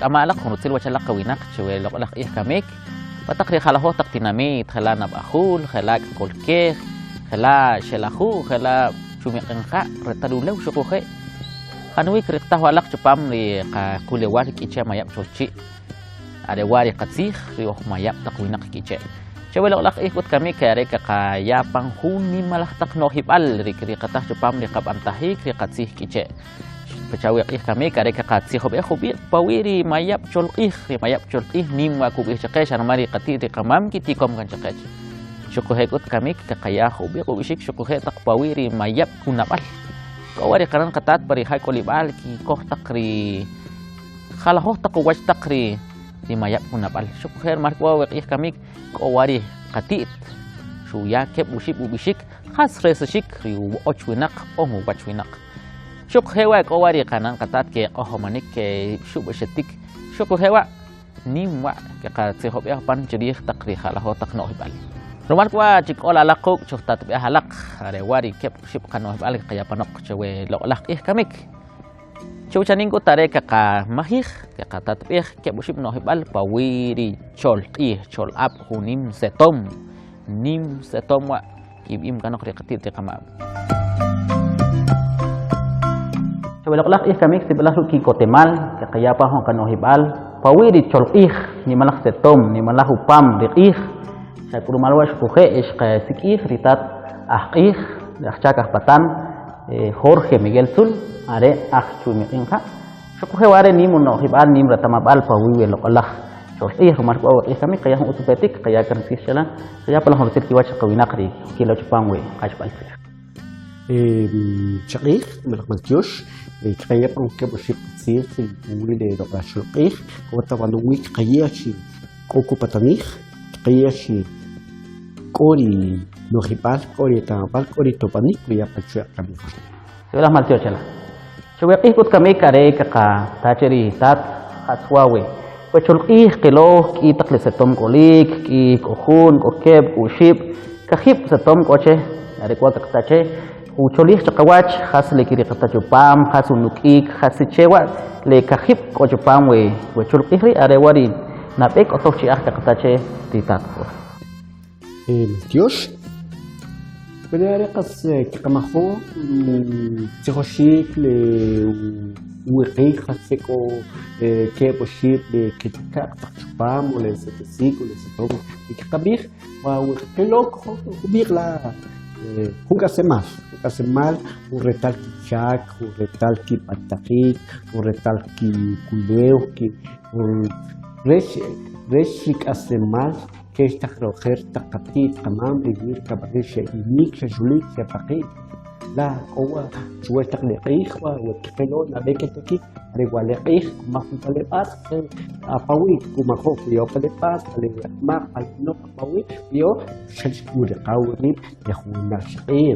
Chik'ama alaq jun rutzil wach alaq qawinaq che we loq'alaj q'ij kamik, pa taq ri jalajoj taq tinamit, jela' Nab'ajul, jela' K'akolkej, jela' Xelaju', jela' Chumiq'inja', Retalhuleu xuquje' januwi kriqtaj wa alaq chupam ri qakulewal K'iche' Mayab' Cholchi'. Are wa' ri qatzij ri oj mayab' taq winaq K'iche'. Che we loq'alaj q'ij k'ut kamik are kaqaya pan jun nimalaj taq no'jib'al ri kriqataj chupam ri qab'antajik ri qatzij K'iche'. Pacha' we q'ij kamik are kaqatzijob'ej jub'iq' pawi' ri mayab' cholq'ij, ri mayab' cholq'ij nim wa' kub'ij chaqe xa rumal ri qati't ri qamam kitikom kan chaqech. Xuquje' k'ut kamik kaqaya jub'iq' ub'ixik xuquje' taq pawi' ri mayab' kunab'al. K'o wa' ri qanan qatat pa ri ja k'olib'al kikoj taq ri jalajoj taq uwach taq ri ri mayab' kunab'al. Xuquje' rumal k'o we q'ij kamik k'o wa' ri qati't xuya keb' oxib' ub'ixik jas resaxik ri uwoch winaq on uwach winaq. Xuquje' wa' k'o wa' ri qanan qatat keq'ojomanik kexub'exetik xuquje' wa' nim wa' keqatzijob'ej pan chrij taq ri jalajoj taq no'jib'al. Rumal k'u wa' chi k'ol alaq quk' chujtatb'ej alaq, are wa' ri keb' oxib' qano'jib'al kqaya panoq che we loq'alaj q'ij kamik. Che uchanin k'ut are kaqamajij, kaqatatb'ej keb' oxib' no'jib'al pawi' ri cholq'ij, chol'ab' jun nim setom, nim setom wa' kib'im kanoq ri qati't ri qamam. Che we loq'alaj q'ij kamik sib'alaj ruk' ki'kotemal kaqaya pa jun qano'jib'al pawi' ri cholq'ij, nimalaj setom, nimalaj upam ri q'ij, xa k'u rumal wa' xuquje' xqasik'ij ri tat ajq'ij, ri ajchak ajpatan Jorge Miguel Tzul, are aj Chumiq'in Ja', xuquje' wa' are nim uno'jib'al, nim reta'mab'al pawi' we loq'alaj cholq'ij, rumal k'o we q'ij kamik qaya jun utz upetik, qaya kan tzij che la, qaya pa jun rutzil kiwach qawinaq ri kilo chupam we qachb'al tzij. Chaq'ij, nimalaj maltyox, kqaya pa keb' oxib' tzij puwi' le loq'alaj cholq'ij, k'o ta b'anowik kqaya chi k'o kupatanij, kqaya chi k'o ri no'jib'al, k'o ri eta'mab'al, k'o ri tob'anik kuya pa chwe'q kamik. Sib'alaj maltyox che la. Che we q'ij k'ut kamik are kaqata che ri tat jas wa' we we cholq'ij qilo k'i taq le setom k'olik, k'i k'o jun, k'o keb', k'o oxib', kajib' setom k'o che, are k'u wa' kaqata che ucholij chaqawach jas le kiriqata chupam, jas unuk'ik, jas che wa' le kajib' k'o chupam we we cholq'ij ri' are wa' ri nab'e k'otow chi'aj kaqata che ri tat Jorge. Maltyox, wene are qas kqamajo utzijoxik le uwiqik jasche k'o keb' oxib' le kichaka'q taq chupam o le setesik o le setom y kqab'ij wa we kqilo jub'iq la' jun k'aslemal, jun k'aslemal, jun retal kichak, jun retal kib'antajik, jun retal kikulew, rech rech ri k'aslemal Kech taq ri ojer taq qati't qamam ri wir kab'aqil xe'inik, xexulik, xepaqi'k. La k'o wa' chuwach taq le q'ij wa' we kqilo nab'e ketekik are wa' le q'ij kumaj jun pa le b'atz' apawi' kumajo kuya'o pa le b'atz', pa le maq, pa le noq apawi' kuya'o xach kuriqa' rib' le jun winaq chi q'ij.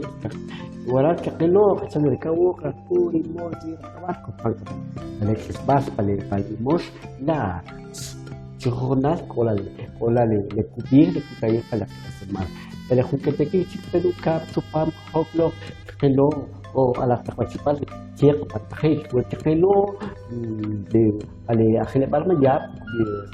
Waral kqilo jacha le kawuq, rajpu', imox, raq'ab'al kopan pa le k'isb'al pa le imox la Chijujunal k'o la k'o la le kub'ij le kutayij pa le qak'aslemal. Pa le jun ketekik chik kpe ukab' chupam kjok loq kqilo o alaj taq wachib'al che qab'antajik we kqilo le pa le ajilab'al mayab'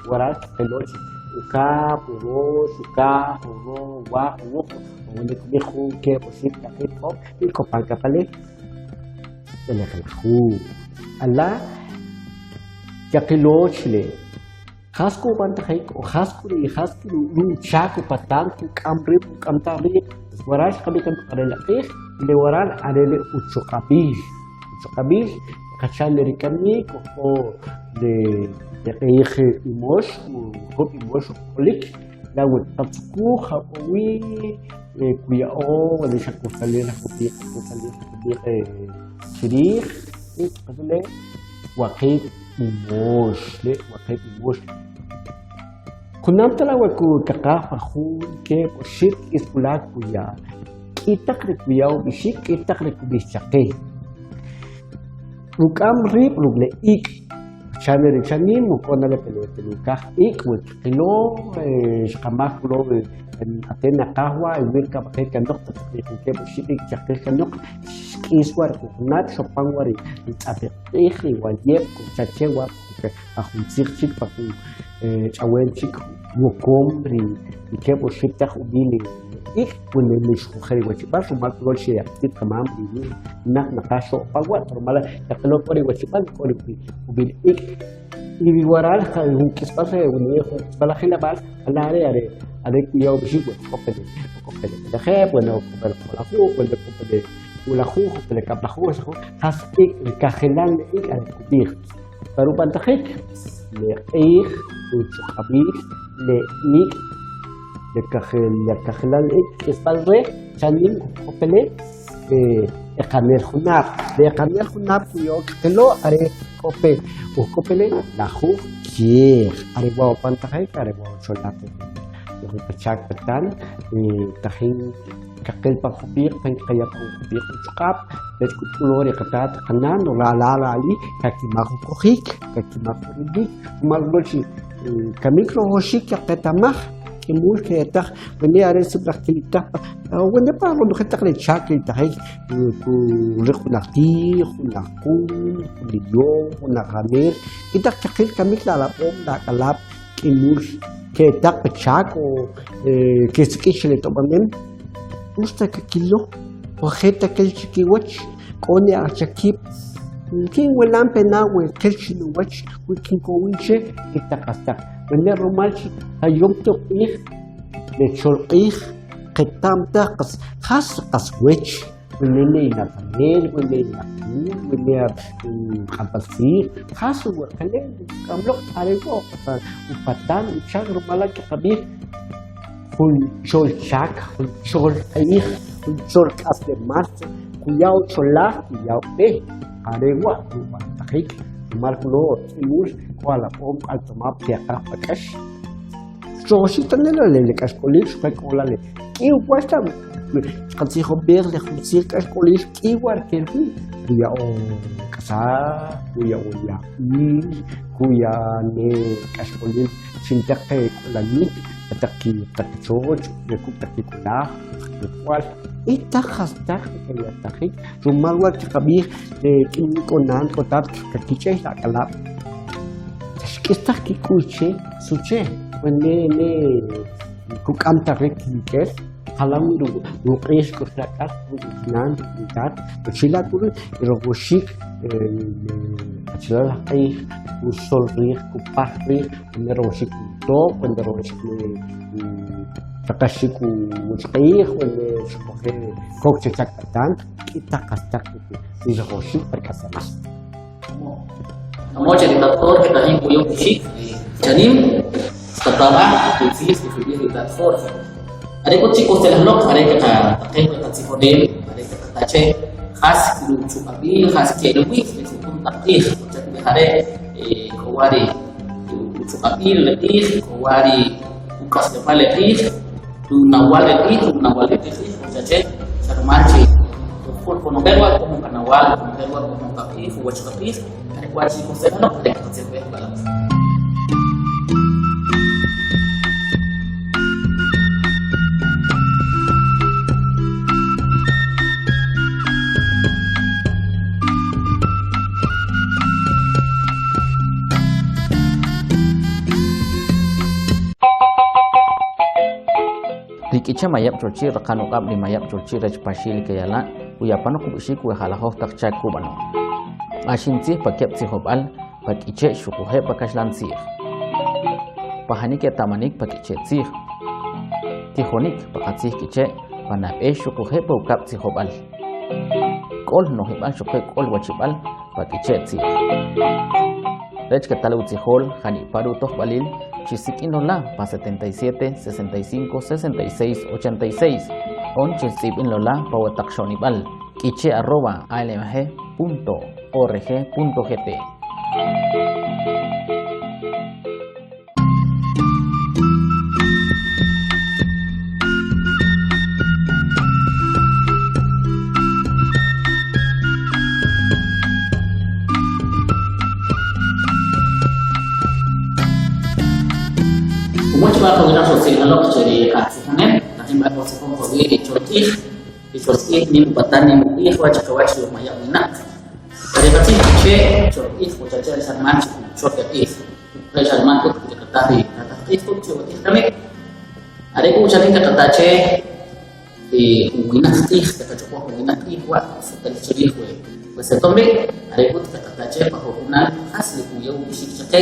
waral kqilo chi ukab', urox, ukaj, uro', uwaq, uwuq, wene kub'ij jun, keb', oxib', kajib', jo'ob' y kopan k'a pa le b'elejlajuj. Ala Kaqilo chi le jas k'u ub'antajik o jas k'u ri jas k'u ri uchak upatan kuk'am rib' kuk'am ta rib' waral xqab'ij kan are le q'ij le waral are le uchuq'ab'il uchuq'ab'il jacha le ri kamik o le le q'ij imox wuqub' imox k'olik la we kqatzukuj ja k'o wi kuya'o le xa kujtzalij jub'iq' kujtzalij jub'iq' chrij le Waqib' imox, le waqib' imox. Junam ta la' we kaqaj pa jun, keb', oxib' k'isb'ula kuya k'i taq ri kuya ub'ixik, k'i taq ri kub'ij chaqe. Ruk'am rib' ruk' le ik', xane ri chanim k'o na le ukaj ik' we kqilo xqamaj ulo ate naqaj wa' iwir kab'aqir kanoq pa taq ri jun keb' oxib' ik' chaqij kanoq xk'is wa' ri jujunab' xopan wa' ri tz'apiq q'ij ri wayeb' kujcha che wa'. Pa jun tzij chik, pa jun ch'awem chik wokom ri keb' oxib' taq ub'i' le ik' wene le xuquje' ri wachib'al rumal k'o che qati't qamam ri winaq naqaj xo'pan wa' rumal la' kaqilo k'o ri wachib'al k'o ri ub'i' le ik'. Y ri waral jun k'isb'al re wene jun k'isb'al ajilab'al are are are kuya ub'ixik we k'o pe k'o pe b'elejeb', wene k'o pe jo'lajuj, wene k'o pe wulajuj, k'o pe kab'lajuj, jas ik' ri kajilan le ik' are kub'ij. Pa rub'antajik le q'ij, uchuq'ab'il le ik', le kajilal ik' k'isb'al re chanim kojk'opele eqanel junab'. Le eqanel junab' kuya'o kqilo are k'o pe ujk'opele lajuj kiej, are wa' ub'antajik are wa' ucholaj ri qachak patan tajin kaqil pa jub'iq' tajin kqaya pa jub'iq' uchuq'ab' rech kuk'ulu ri qatat qanan o la ala la ali kakimaj ukojik kakimaj urilik rumal lo chi kamik rojowxik kaqeta'maj k'i mul ke'etaj wene are sib'alaj kilitaj wene pa ronojel taq le chak kilitajik kuriq jun ajtij, jun ajkun, jun liyon, jun ajranel k'i taq kaqil kamik la alab'om la ak'alab' k'i mul ke'etaq pa chak o kesik'ix che le tob'anem utz ta kakilo o je ta kel chikiwach k'o ne ajchakib' kinwilan pena we kel chinuwach we kinkowin che k'i taq jastaq wene' rumal chi jayom ta q'ij le cholq'ij qeta'm taj qas jas qas wech wene' ne inatanel wene' inaqul wene' q'atb'al tzij jas uweqele'n k'amloq are wa' upatan uchak rumal la' kaqab'ij jun cholchak jun cholq'ij jun cholk'aslemal kuya ucholaj kuya ub'e are wa' ub'antajik rumal k'u lo k'i mul k'o alab'om altomab' keqaj pa k'ax Xrojoxik ta ne la le k'axk'olil xuquje' k'o la le k'i uwach la xqatzijob'ej le jun tzij k'axk'olil k'i wa' kel wi kuya'o k'asaj, kuya'o yab'il, kuya ne k'axk'olil chin taq k'ulanik pa taq kichoch, kuk' taq kik'ulaj, taq kik'wal, k'i taq jastaq kaya'tajik rumal wa' kqab'ij k'i k'o nan k'o tat kakich'ej la ak'alab' xk'istaj kik'u'x che Suche wene ne kuk'am ta rib' kikik'el jalan wi ruq'ij k'uxlak'al ruk' nan ruk' tat chila' k'u ri' rojowxik qachalal ajq'ij kusol riij kupaj riij wene rojowxik kuto' wene rojowxik raqaxik uwach q'ij wene xuquje' kok che chak patan k'i taq jastaq ri rojowxik pa ri k'aslemal. K'amo che ri tat Jorge tajin kuya ub'ixik ri chanim xqatab'aj ri tzij ri xub'ij ri tat Jorge. Are k'ut chi' kujtzelej loq are kaqataqej we qatzijonem, are kaqata che jas ruchuq'ab'il, jas ke'l wi ri jujun taq q'ij, pacha' kub'ij are' k'o wa' ri uchuq'ab'il le q'ij, k'o wa' ri uk'aslemal le q'ij, Runawal le q'ij, runawal le q'ij, pacha' che xa rumal chi konojel wa' k'o jun qanawal, konojel wa' k'o jun qaq'ij, uwach qaq'ij, are wa' chi kujtzalanoq are kaqatzijob'ej b'a'. Ri K'iche' Mayab' Cholchi' raqan uq'ab' ri Mayab' Cholchi' rech Paxil Keyala' uyapanoq ub'ixik we jalajoj taq chak kub'ano. Q'axin tzij pa keb' tzijob'al, pa K'iche' xuquje' pa kaxlan tzij. Pajanik eta'manik pa K'iche' tzij. Tijonik pa qatzij K'iche' pa nab'e xuquje' pa ukab' tzijob'al. K'ol nojib'al xuquje' k'ol wachib'al pa K'iche' tzij. Rech ketal utzijol janipa ri utojb'alil chisik'in lola pa 77 65 66 86 on chitz'ib'in lola pa we taq xo'nib'al k'iche@almg.org.gt. Uwach b'a kawinaq xutzi'naloq che ri qatzijonem, tajin b'a kojtzijon puwi' ri cholq'ij, ri cholq'ij nim upatan nim uq'ij wa' chaqawach ri uj mayab' winaq. Pa ri qatzij K'iche' cholq'ij uchache' ri xarmal chi. Chol le q'ij. Xuquje' xa rumal k'ut kuriqitaj ri Tataj Q'ij kuk' che we q'ij kamik. Are k'u chanim kaqata' che ri jun winaq q'ij, kaqach'ob'oj jun winaq q'ij wa' setel chrij we setom ri', are k'ut kaqata' che pa jujunal jas le kuya ub'ixik chaqe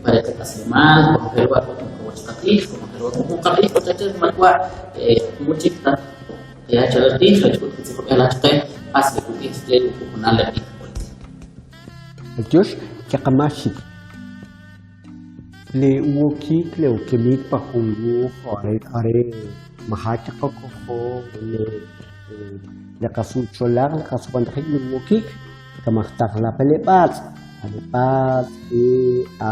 pa ri qak'aslemal, konojel wa' k'o jun qawach qaq'ij, konojel wa' k'o jun qaq'ij k'o che rumal wa' jumul chik ta qaya che ri q'ij rech k'ut kitzijob'ej la chaqe jas le kub'ij che ujujunal le q'ij k'olik. Maltyox keqamaxik. Le uwokik le ukemik pa jun wuj are are maja' kaqakojo le le qas ucholaj le qas ub'antajik le uwokik kamajtaj la pa le b'atz', pa le b'atz' e a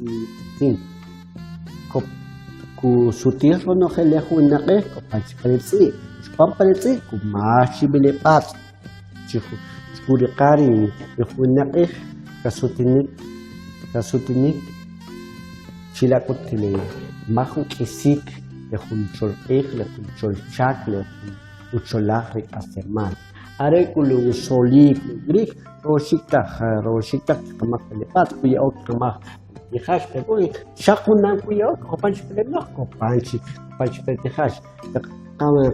i sin. Kusutij ronojel le jun naq'ij kopan chi pa le tz'i', chupam pa le tz'i' kumaj chi b'i le b'atz'. Chkuriqa' ri jun q'ij kasutinik kasutinik chila' k'ut le maj uk'isik le jun cholq'ij, le jun cholchak, le jun ucholaj ri k'aslemal. Are k'u le usolik le ub'ik rojowxik taj rojowxik taj kqamaj pa le b'atz' kuya'o kqamaj tijax tek'uri' xaq junam kuya'o kopan chi pa le no'j kopan chi kopan chi pa le tijax.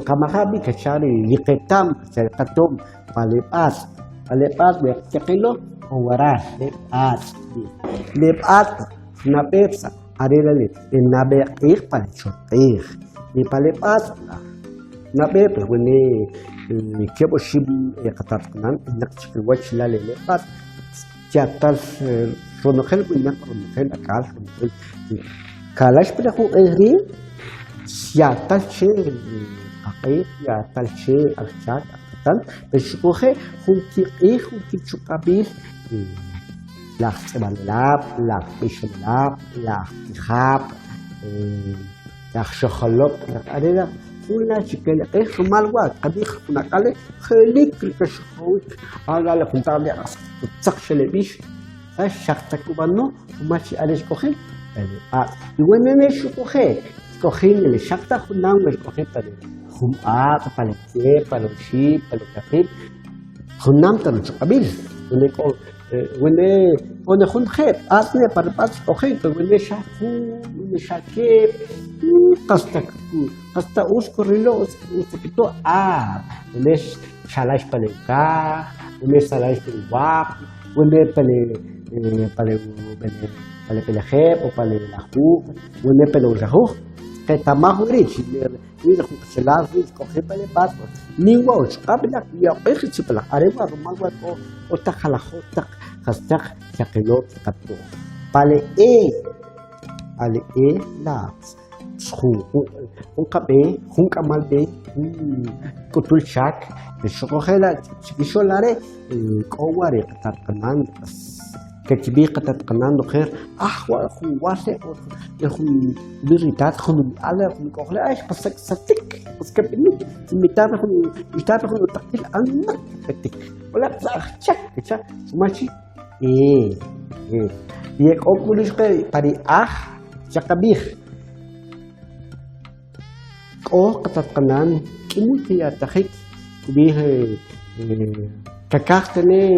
Qamaja' b'i kacha' ri qeta'm kacha' ri qatom pa le b'atz', pa le b'atz' we keqilo k'o waral le b'atz', le b'atz' nab'e are la' le nab'e q'ij pa le cholq'ij y pa le b'atz' nab'e pues wene keb' oxib' qatat qanan b'enaq chikiwach la' le b'atz' ya'tal ronojel winaq, ronojel ak'al, ronojel kalax pa le jun q'ij ri' ya'tal che qaq'ij, ya'tal che ajchak, ajpatan, pero xuquje' jun kiq'ij, jun kichuq'ab'il la ajtz'ib'anelab', la ajb'ixonelab', la ajtijab', la ajxojolob', are la' jun la' chike le q'ij rumal wa' kqab'ij jun ak'al je'lik ri kaxojowik are la' jun taq le tzaq xeleb'ix xaq ta kub'ano rumal chi are xk'oji' pa le b'atz' y wene ne xuquje' xk'oji' le xaq ta junam we xk'oji' pa le jun b'atz', pa le keb', pa le oxib', pa le kajib', junam ta ruchuq'ab'il wene k'o wene k'o ne jun je' b'atz' ne pa ri b'atz' xk'oji' pero wene xa jun, wene xa keb', qas ta qas ta utz kurilo, utz kukito, ah wene xalax pa le ukaj, wene xalax pa le uwaq, wene pa le pa le pa le b'elejeb' o pa le lajuj, wene pa le wuxlajuj, qeta'maj wiri' chi ri jun qachalal ri' xk'oji' pa le b'atz' nim wa' uchuq'ab' la' kuya' uq'ij ri sib'alaj are wa' rumal wa' k'o k'o taq jalajoj taq jastaq xaqilo kqato'o. Pa le e pa le e latz' jun jun qab'e, jun k'amal b'e, jun k'utul chak, xuquje' la' chikixo'l are' k'o wa' ri qatat qanan kakib'ij qatat qanan ojer aj wa' jun wal re' jun ub'i' ritat jun umi'al re' jun uk'ojol re' ay kasaksatik qas kab'inik mitar jun mitar jun utaqkil aninaq kapetik wala ajchak kecha' rumal chi y e k'o k'u pa ri aj chaqab'ij k'o qatat qanan k'i mul kiya'tajik kub'ij kakaj tane'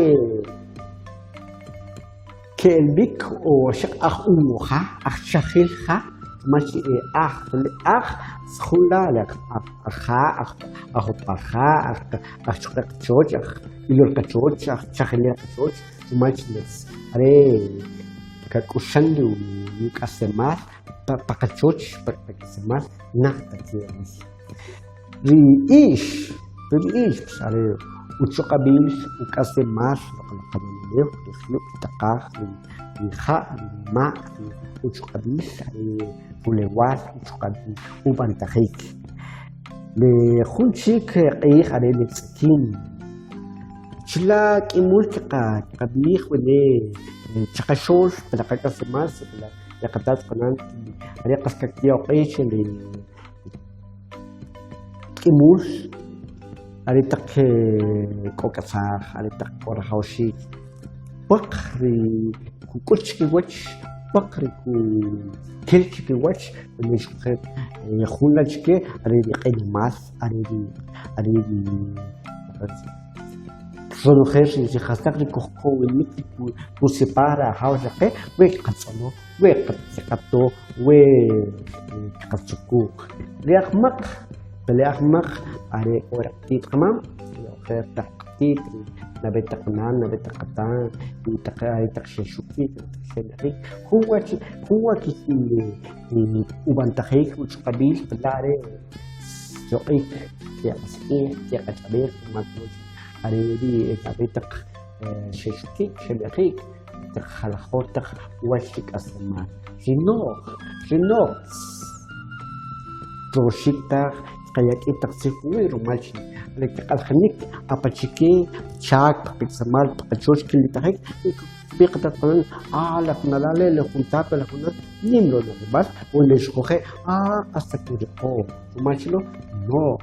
ke'el b'ik o xaq aj uwo ja, aj chajil ja, rumal che e aj, le aj jun la' le aj ja, aj upaja, aj choq'e qachoch, aj ilol qachoch, aj chajinel qachoch, rumal che are kak'uxan ri uk'aslemal pa qachoch, pa qak'aslemal naj ta ke'el wi. Ri ix, ri ix are uchuq'ab'il uk'aslemal loq'alaj qanan ulew, ri juyub', ri taqaj, ri ja', ri nima', ri uchuq'ab'il are rulewal uchuq'ab'il ub'antajik. Le jun chik q'ij are le tz'ikin, chila' k'i mul kaqab'ij wene chaqaxo'l pa le qak'aslemal le qatat qanan are qas kakya' uq'ij che le K'i mul are taq k'o k'asaj, are taq k'o rajawxiik pwaq ri kuk'ut chikiwach, pwaq ri kel chikiwach wene xuquje' jun la' chike are ri q'inomal, are ri are ri Ronojel ri jastaq ri kujkowinik kusipaj ri Ajaw chaqe we kqatz'ono, we kqato, we kqatzukuj. Ri ajmaq, le ajmaq are k'o ri qati't qamam, ri ojer taq qati't, ri nab'e taq nan, nab'e taq qatan, ri taq are taq xexukik, xe'najik, jun wa jun wa ub'antajik uchuq'ab'il la are yoq'ik keqasik'ij, keqach'ab'ej rumal are ri e nab'e taq xexukik, xeb'ejik, taq jalajoj taq uwach ri k'aslemal. Ri no'j, ri no'j troxik taj kqaya k'i taq tzij puwi' rumal chi are kq'aljinik apachike chak, pa qak'aslemal, pa qachoch kilitajik kb'i' qatat qanan ah la jun ala le' la jun tat la jun nan nim ronojeb'al wene xuquje' ah qas ta kuriqo rumal che lo no'j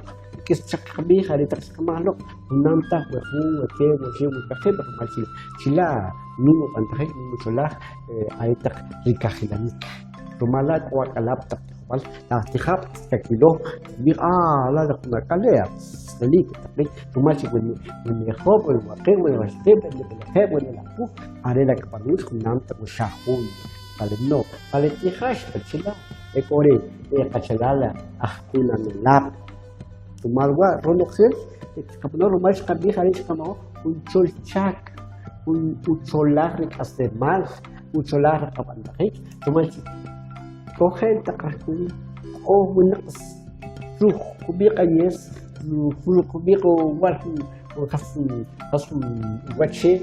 k'is chak kqab'ij are taq xqamaj loq junam taj we jun we keb' we oxib' we kajib' rumal chi chila' nim ub'antajik nim ucholaj are taq ri kajilanik rumal la' k'o ak'alab' taq tijob'al laj tijab' kakilo kkib'ij ah la' la jun ak'al le' relik taqik rumal che wene job' wene waqib' wene wajxaqib' wene b'elejeb' wene lajuj are la' kb'anux junam ta we xa jun pa le no'j pa le t'ijax pa chila' e k'o ri e qachalal ajkunanelab' rumal wa' ronojel kqab'ano rumal xqab'ij are xqab'ano jun cholchak jun ucholaj ri k'aslemal ucholaj ri qab'antajik rumal chi k'o je'l taq rajkun k'o winaq ruj jub'iq' q'ayes jub'iq' uwal jas jas jun uwach che'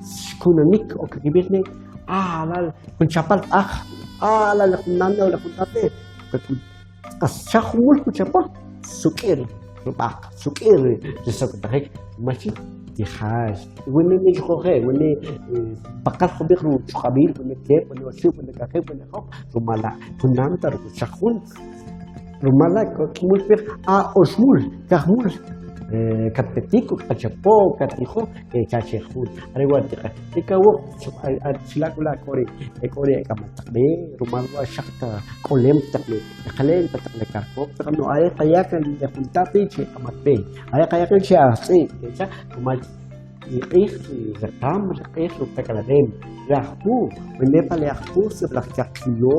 xkunanik o kkib'ij ne ah lal jun chapal q'aj ah lal jun nan o jun tat qas xa jumul kuchapo suk'ir ri b'aq suk'ir ri soktajik rumal chi tijax wene ne xuquje' wene paqal jub'iq ruchuq'ab'il wene keb' wene oxib' wene kajib' wene job' rumal la' junam ta ruk' xa jun rumal la' k'o k'i mul kb'ij ah oxmul kajmul katpetik kachapo katijo kecha che jun are wa' ri kawoq chila' k'u la' k'o ri e k'o ri e k'amal taq b'e rumal wa' xaq ta k'olem taq le eqele'n pa taq le karkoj no are qaya kan le junta b'i che k'amal b'e are qaya kan che ajtz'ib' kecha rumal ri q'ij ri reqam ri q'ij ri utak'alab'em ri ajpu wene pa le ajpu sib'alaj kaqilo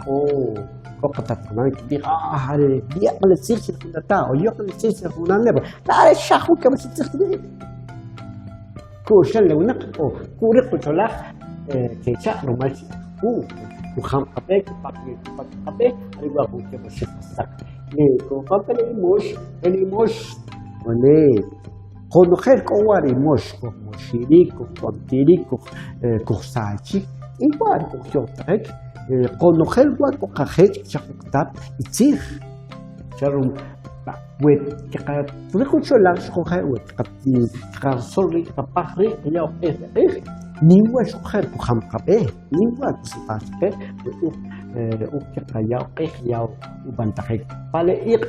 k'o k'o qatat qanan kib'ij ah are yo'q le tzij che jun tata' o yo'q le tzij che jun nan are xa jun keb'al chi tzij kib'ij ku'xel le winaq o kuriq ucholaj kecha' rumal chi ajpu kujam qab'e kupak kupak qab'e are wa' jun keb' oxib' jastaq le kopan pa le imox el imox wene qonojel k'o wa' ri imox kujmoxirik kujk'omtirik kujsachik k'i wa' ri kujyo'tajik qonojel wa' k'o qajech' xaq uqtat itzij xa we kqariq ucholaj xuquje' we kqasol ri kqapaj ri' qaya' uq'ij ri q'ij nim wa' xuquje' kujam qab'e nim wa' kusipaj chaqe we uj uj kqaya' uq'ij qaya' ub'antajik pa le iq'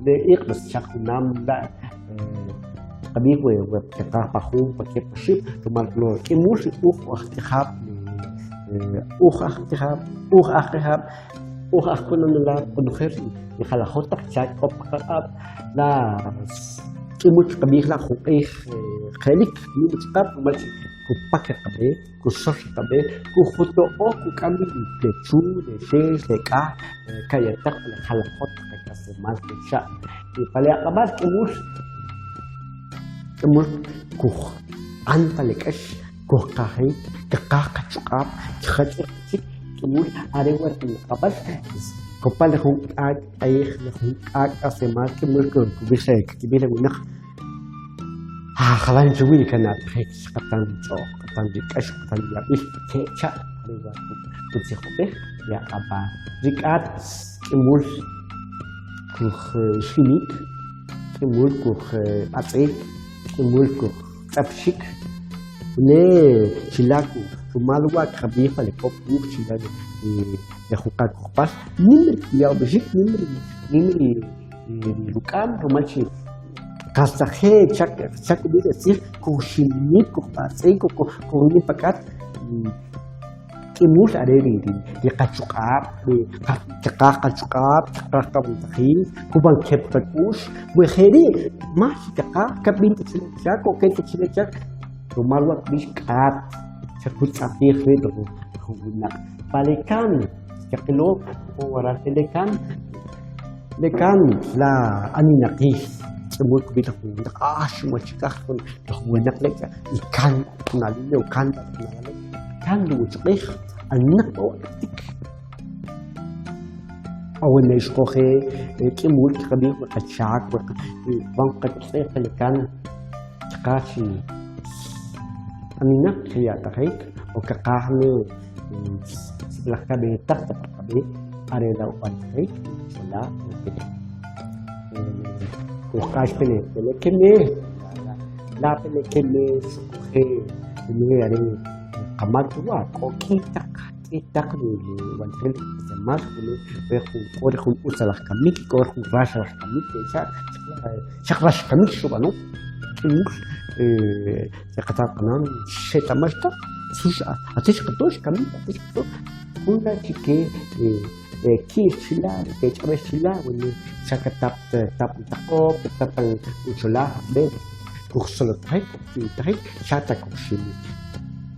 le iq' xaq junam la' kqab'ij we kqaj pa jun pa keb' oxib' rumal lo k'i mul ri uj ajtijab' uj ajtijab' uj ajqijab' uj ajkunanelab' qonojel ri jalajoj taq chak k'o pa qaq'ab' la k'i mul kqab'ij la' jun q'ij je'lik nim uchuq'ab' rumal che kupak ri qab'e kusol ri qab'e kujuto'o kuk'am b'i le chu le xex le k'aj ka'yataq pa le jalajoj taq qak'aslemal kecha' y pa le aq'ab'al k'i mul k'i mul kujb'an pa le k'ax kujqajik kqaj qachuq'ab' kqach'ij chik k'i mul are wa' ri q'ab'al kopan le jun k'ak' q'ij le jun k'ak' k'aslemal k'i mul kub'ij kkib'ij le winaq ah jalan chi wi kana'tajik xqatan ri ch'o'j qatan ri k'ax qatan ri yab'il kecha' are wa' kutzijob'ej ri aq'ab'al ri k'at k'i mul kujximik k'i mul kujb'atz'ik k'i mul kujtz'apxik ne chila' rumal wa' kqab'ij pa le pop wuj chila' le jun qakojb'al nim ri kiya' ub'ixik nim ri nim ri ruk'am rumal chi qas taq je' chak chak ub'i' ri tzij kujximik kujb'atz'ik kujnim pa k'at. K'i mul are ri ri qachuq'ab', ri kqaj qachuq'ab', kqaj qab'antajik, kub'an keb' qak'u'x, we jeri' más kqaj kab'in ta chi le chak o kel ta chi le chak, rumal wa' kb'ix k'at xa kutz'apij rib' jun winaq. Pa le kan kqilo k'o waral le kan, le kan la aninaqil k'i mul kb'ij jun winaq ah xinwachikaj jun winaq le' y kan jun ali le' o kan jun ala le' kan ri uchuq'ij aninaq b'a wa' k'atik. O wene' xuquje' k'i mul kqab'ij we qachak we kb'an qak'aslemal pa le kan kqaj chi aninaq kiya'tajik o kaqaj ne sib'alaj kab'etaj taq qab'e are la' ub'antajik chola kujq'ax pa le pa le keme la pa le keme xuquje' wene are qamak wa' k'o k'i taq k'i taq ri ub'antajik ri k'aslemal wene we jun k'o ri jun utzalaj kamik k'o jun rax laj kamik kecha' xaq rax kamik xub'ano k'i mul ri qatat qanan xeta'max taj su ate xqato xkamik ate xqato jun la chike ki'l chila' kech'ab'ex chila' wene xa katap tap taq'ob' katap ucholaj b'e kujsolotajik kujb'intajik xa ta kujxinik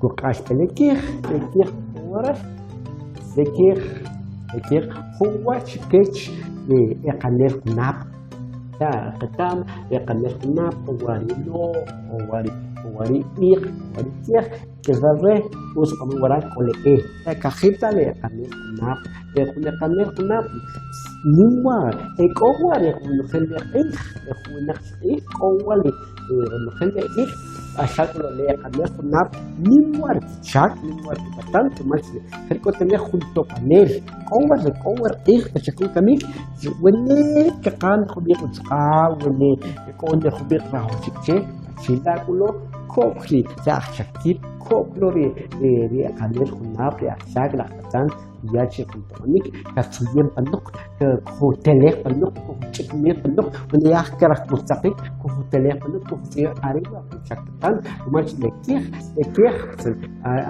kujq'ax pa le kij le kij waral le kij le kij jun wa chikech ri eqanel junab' ta qeta'm eqanel junab' o wa ri loj o wa ri o wa ri iq' o wa ri kiej k'isb'al re utz k'omin waral k'o le e kajib' ta le eqanel junab' le jun eqanel junab' nim wa' e k'o wa' ri ronojel le q'ij le juwinaq q'ij k'o wa' le ronojel le q'ij k'axa k'o le eqanel junab' nim wa' ri kichak nim wa' ri kipatan rumal che jer k'o tane jun tob'anel k'o wa' ri k'o wa' ri q'ij kachakun kamik wene kaqan jub'iq uchuq'ab' wene k'o ne jub'iq rajwaxik che chila' k'u lo ko'k ri ajchakib' ko'k lo ri ri eqanel junab' ri ajchak ri ajpatan ya che jun tob'anik katzuyem panoq kujutelej panoq kujuch'ikmij panoq wene yaj karaj kujtzaqik kujutelej panoq kujtz'ib'aj are wa' jun chak patan rumal che le kej le kej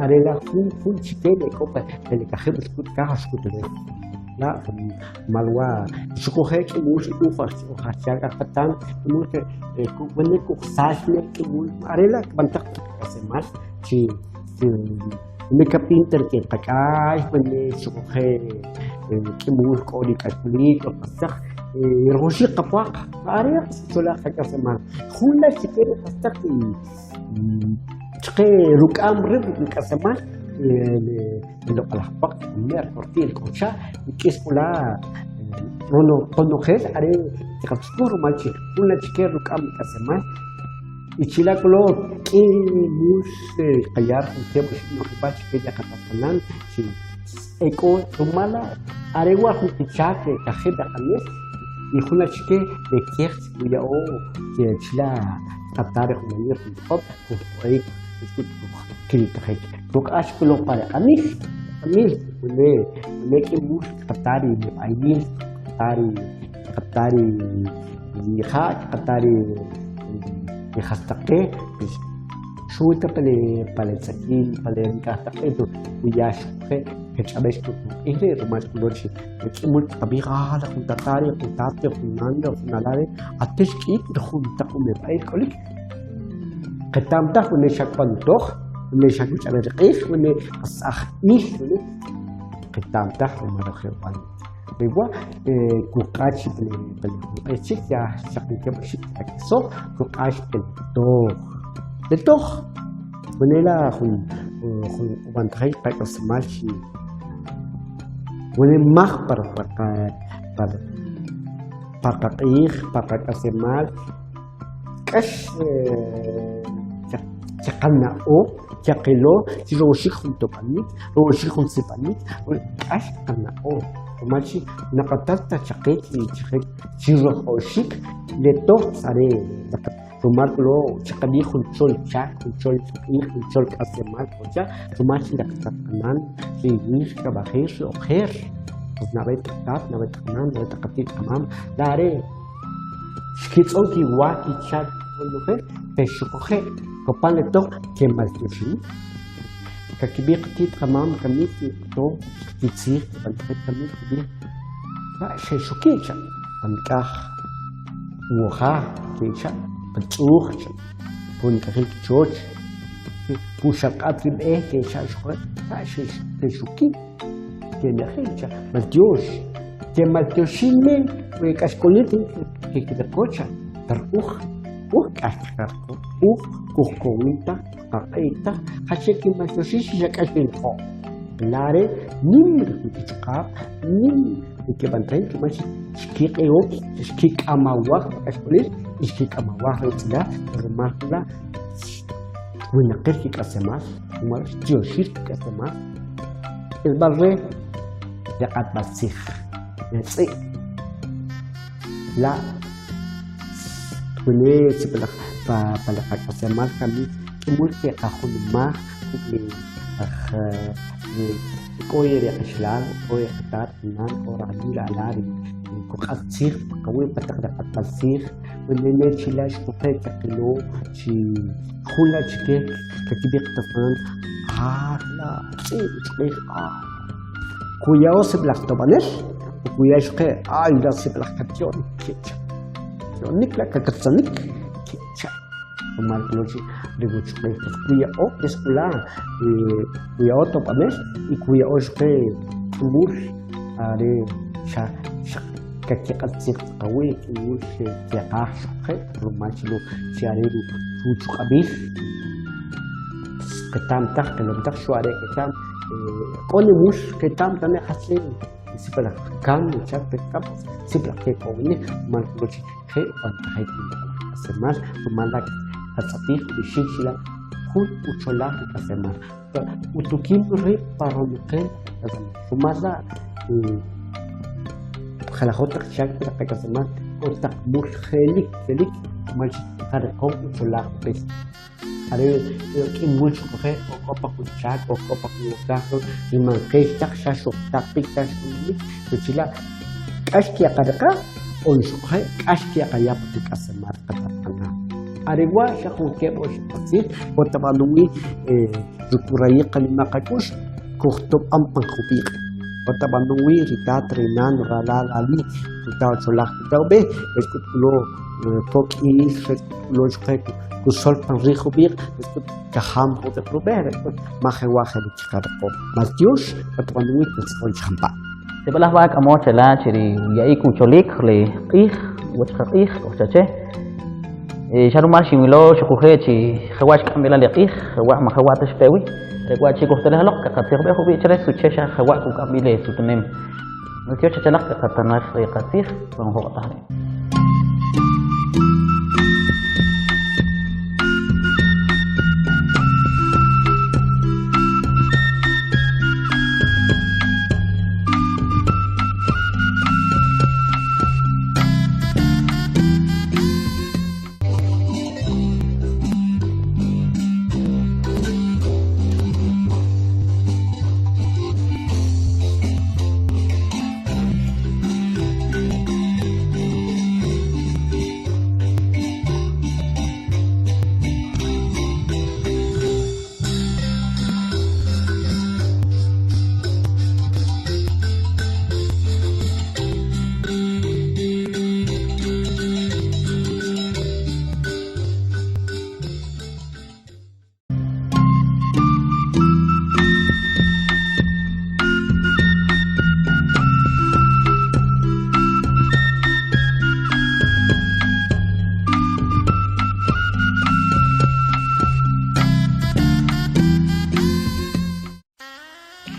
are la' jun jun chike le k'o pa le kajib' uxkut kaj uxkut ulew la' rumal wa' xuquje' k'i mul uj ajchak ajpatan k'i mul wene kujsach ne k'i mul are la' kb'antaj pa qak'aslemal chi wene kapinter ke qak'ay wene xuquje' k'i mul k'o ri k'axk'olil k'o jastaq rajwaxiik qapwaq are cholaj qak'aslemal jun la' chike ri jastaq chaqe ruk'am rib' ruk' li k'aslemal le loq'alaj pwaq mer torti'l k'o cha k'is k'u la' ronojel are kiqatzukuj rumal che jun la' chike ruk'am li k'aslemal y chila' k'o lo k'i mul qaya jun keb' oxib' no'jib'al chike ri qatat qanan chi e k'o rumal la' are wa' jun kichak kajib' aq'anel y jun la' chike le kej kuya'o che chila' qata ri jun añil jun toq'ob' kujto'ik kilitajik kuk'ax k'u lo pa ri q'anil q'anil wene wene k'i mul kqata ri meb'ayil kqata ri kqata ri ja' kqata ri ri jastaq qe xuwi ta pa le pa le tz'akil pa le nik'aj taq q'ij kuya xuquje' kech'ab'ex kuk' q'ij ri' rumal k'u lo chi k'i mul kqab'ij ah la jun tata ri' jun tat ri' jun nan ri' jun ala ri' atex k'i jun taq umeb'a'il k'olik qeta'm taj wene xa kb'an toj wene xa kuch'ab'ej ri q'ij wene qas aj il wene qeta'm taj rumal ri ub'anik ri wa' kuq'ax pa le pa le jun q'ij chik ya xaq keb' oxib' kqak'iso kuq'ax pa le toj le toj wene la' jun jun ub'antajik qak'aslemal chi wene maj par par pa qaq'ij pa qak'aslemal k'ax chaqana'o chaqilo chi rojowxik jun tob'anik rojowxik jun sipanik k'ax qana'o rumal chi naqatal ta chaqe chi rojowxik le toj are rumal k'o lo chaqab'ij jun chol chak jun chol q'ij jun chol k'aslemal k'o cha rumal chi ri qatat qanan ri wij kab'ajir ri ojer nab'e taq tat nab'e taq nan nab'e taq qati't qamam la are xkitz'on kiwa kichak ronojel pe xuquje' kopan le toj kemaltyoxinik. Kakib'ij qati't qamam kamik kito kitzij kib'antajik kamik kib'ij la xexuki' cha' pa nik'aj uwoja kecha' pa tz'uj cha' pu nik'ajil kichoch pu xalq'ab' ri b'e kecha' xuquje' la xexuki' kenejil cha' maltyox kemaltyoxin ne we k'axk'olil kekiriqo cha' per uj uj k'ax qariqo uj kujkowin taj qaq'ij taj jasche kinmaltyoxij xa k'ax kinriqo la are' nim ri kichuq'ab' nim ri kib'antajik rumal che xkiq'i'o xkik'amawaj ri k'axk'olil y xkik'amawaj ri utzilal rumal la' xwinaqir kik'aslemal rumal xtyoxir kik'aslemal k'isb'al re ri q'atb'al tzij ri tz'i' la' wene sib'alaj pa pa le qak'aslemal kamik k'i mul keqajunumaj ruk' li aj ri k'o ri qachalal k'o ri qatat qanan k'o ri ali ri ala ri kuq'at tzij pa qawi' pa taq ri q'atb'al tzij wene ne chila' xuquje' kaqilo chi jun la' chike kakib'ij qatat qanan ah la' tz'i' uch'q'ij ah kuya'o sib'alaj tob'anel kuya' xuquje' ay la' sib'alaj katyo'nik kecha' tyo'nik la' kakatzanik kecha' rumal k'o chi ri wuchq'ij kuya'o es k'u la' kuya'o tob'anel y kuya'o xuquje' jumul are xa xaq kakiq'at tzij qawi' k'i mul keqaj xuquje' rumal chi lo chi are ri uchuq'ab'il qeta'm taj qilom taj xu' are qeta'm k'o ni mul qeta'm tane' jasche sib'alaj kan chak kab' sib'alaj kek'owinik rumal k'o chi je' ub'antajik ri loq'alaj k'aslemal rumal la' katz'apij ub'ixik chila' jun ucholaj ri k'aslemal utukim rib' pa ronojel k'aslemal rumal la' jalajoj taq chak pa taq qak'aslemal k'o taq mul je'lik je'lik rumal che qariqom ucholaj ub'e Are k'i mul xuquje' o k'o pa jun chak o k'o pa jun wokaj ri man qex taj xa xujtaq b'ik xa xujnulik rech chila' k'ax keqariqa on xuquje' k'ax keqaya pa qak'aslemal qatat qanan. Are wa' xa jun keb' oxib' qatzij k'o ta b'an uwi' ruk' urayij qanima' qak'u'x kujtob'an pan jub'iq'. K'o ta b'an uwi' ri tat, ri nan, ralal, ali, kuta ucholaj kuta ub'e rech k'ut kulo kok il rech k'ut kulo xuquje' kusol pan riij jub'iq' rech k'ut kajam jub'iq' rub'e rech k'ut maj jewa' je'lik chiqariqo. Maltyox k'o ta b'an uwi' kujtzijon chi jampa'. Sib'alaj b'a' k'amo chela che ri uya'ik ucholik le q'ij uwach qaq'ij kojcha che. Xa rumal xinwilo xuquje' chi jewa' xk'am b'i la le q'ij, jewa' man jewa' ta xpe wi. Are wa' chi' kujtelej loq kaqatzijob'ej ub'i' chre suche xa jewa' kuk'am b'i le sutunem. Maltyox chachalaq kaqatanaj ri qatzij pa jun joq'otaj ri'.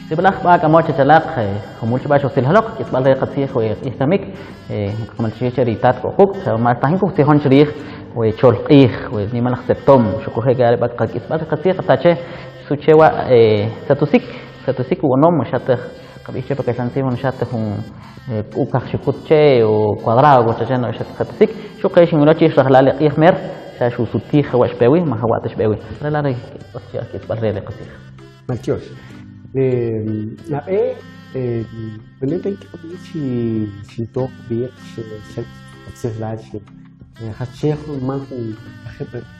Sib'alaj b'a k'amo chachalaq jumul chib'a xujtziljaloq k'isb'al re qatzij we q'ij kamik qamaltyoxij che ri tat k'o quk' xa rumal tajin kujtzijon chrij we cholq'ij we nimalaj setom xuquje' are b'a qak'isb'al ri qatzij qata che suche wa' satusik satusik u'onom xa taj qab'ij che pa kaxlan tzij xa ta jun k'ukaj xukut che o cuadrado kojcha che no xa ta satusik xuquje' xinwilo chi xrajlal le q'ij mer xa xusutij jewa' xpe wi man jewa' ta xb'e wi are la' ri k'isb'al re ri qatzij. Maltyox. Nab'e wene ten kqab'ij chi xinto jub'iq xetzij la' chi jasche jun man jun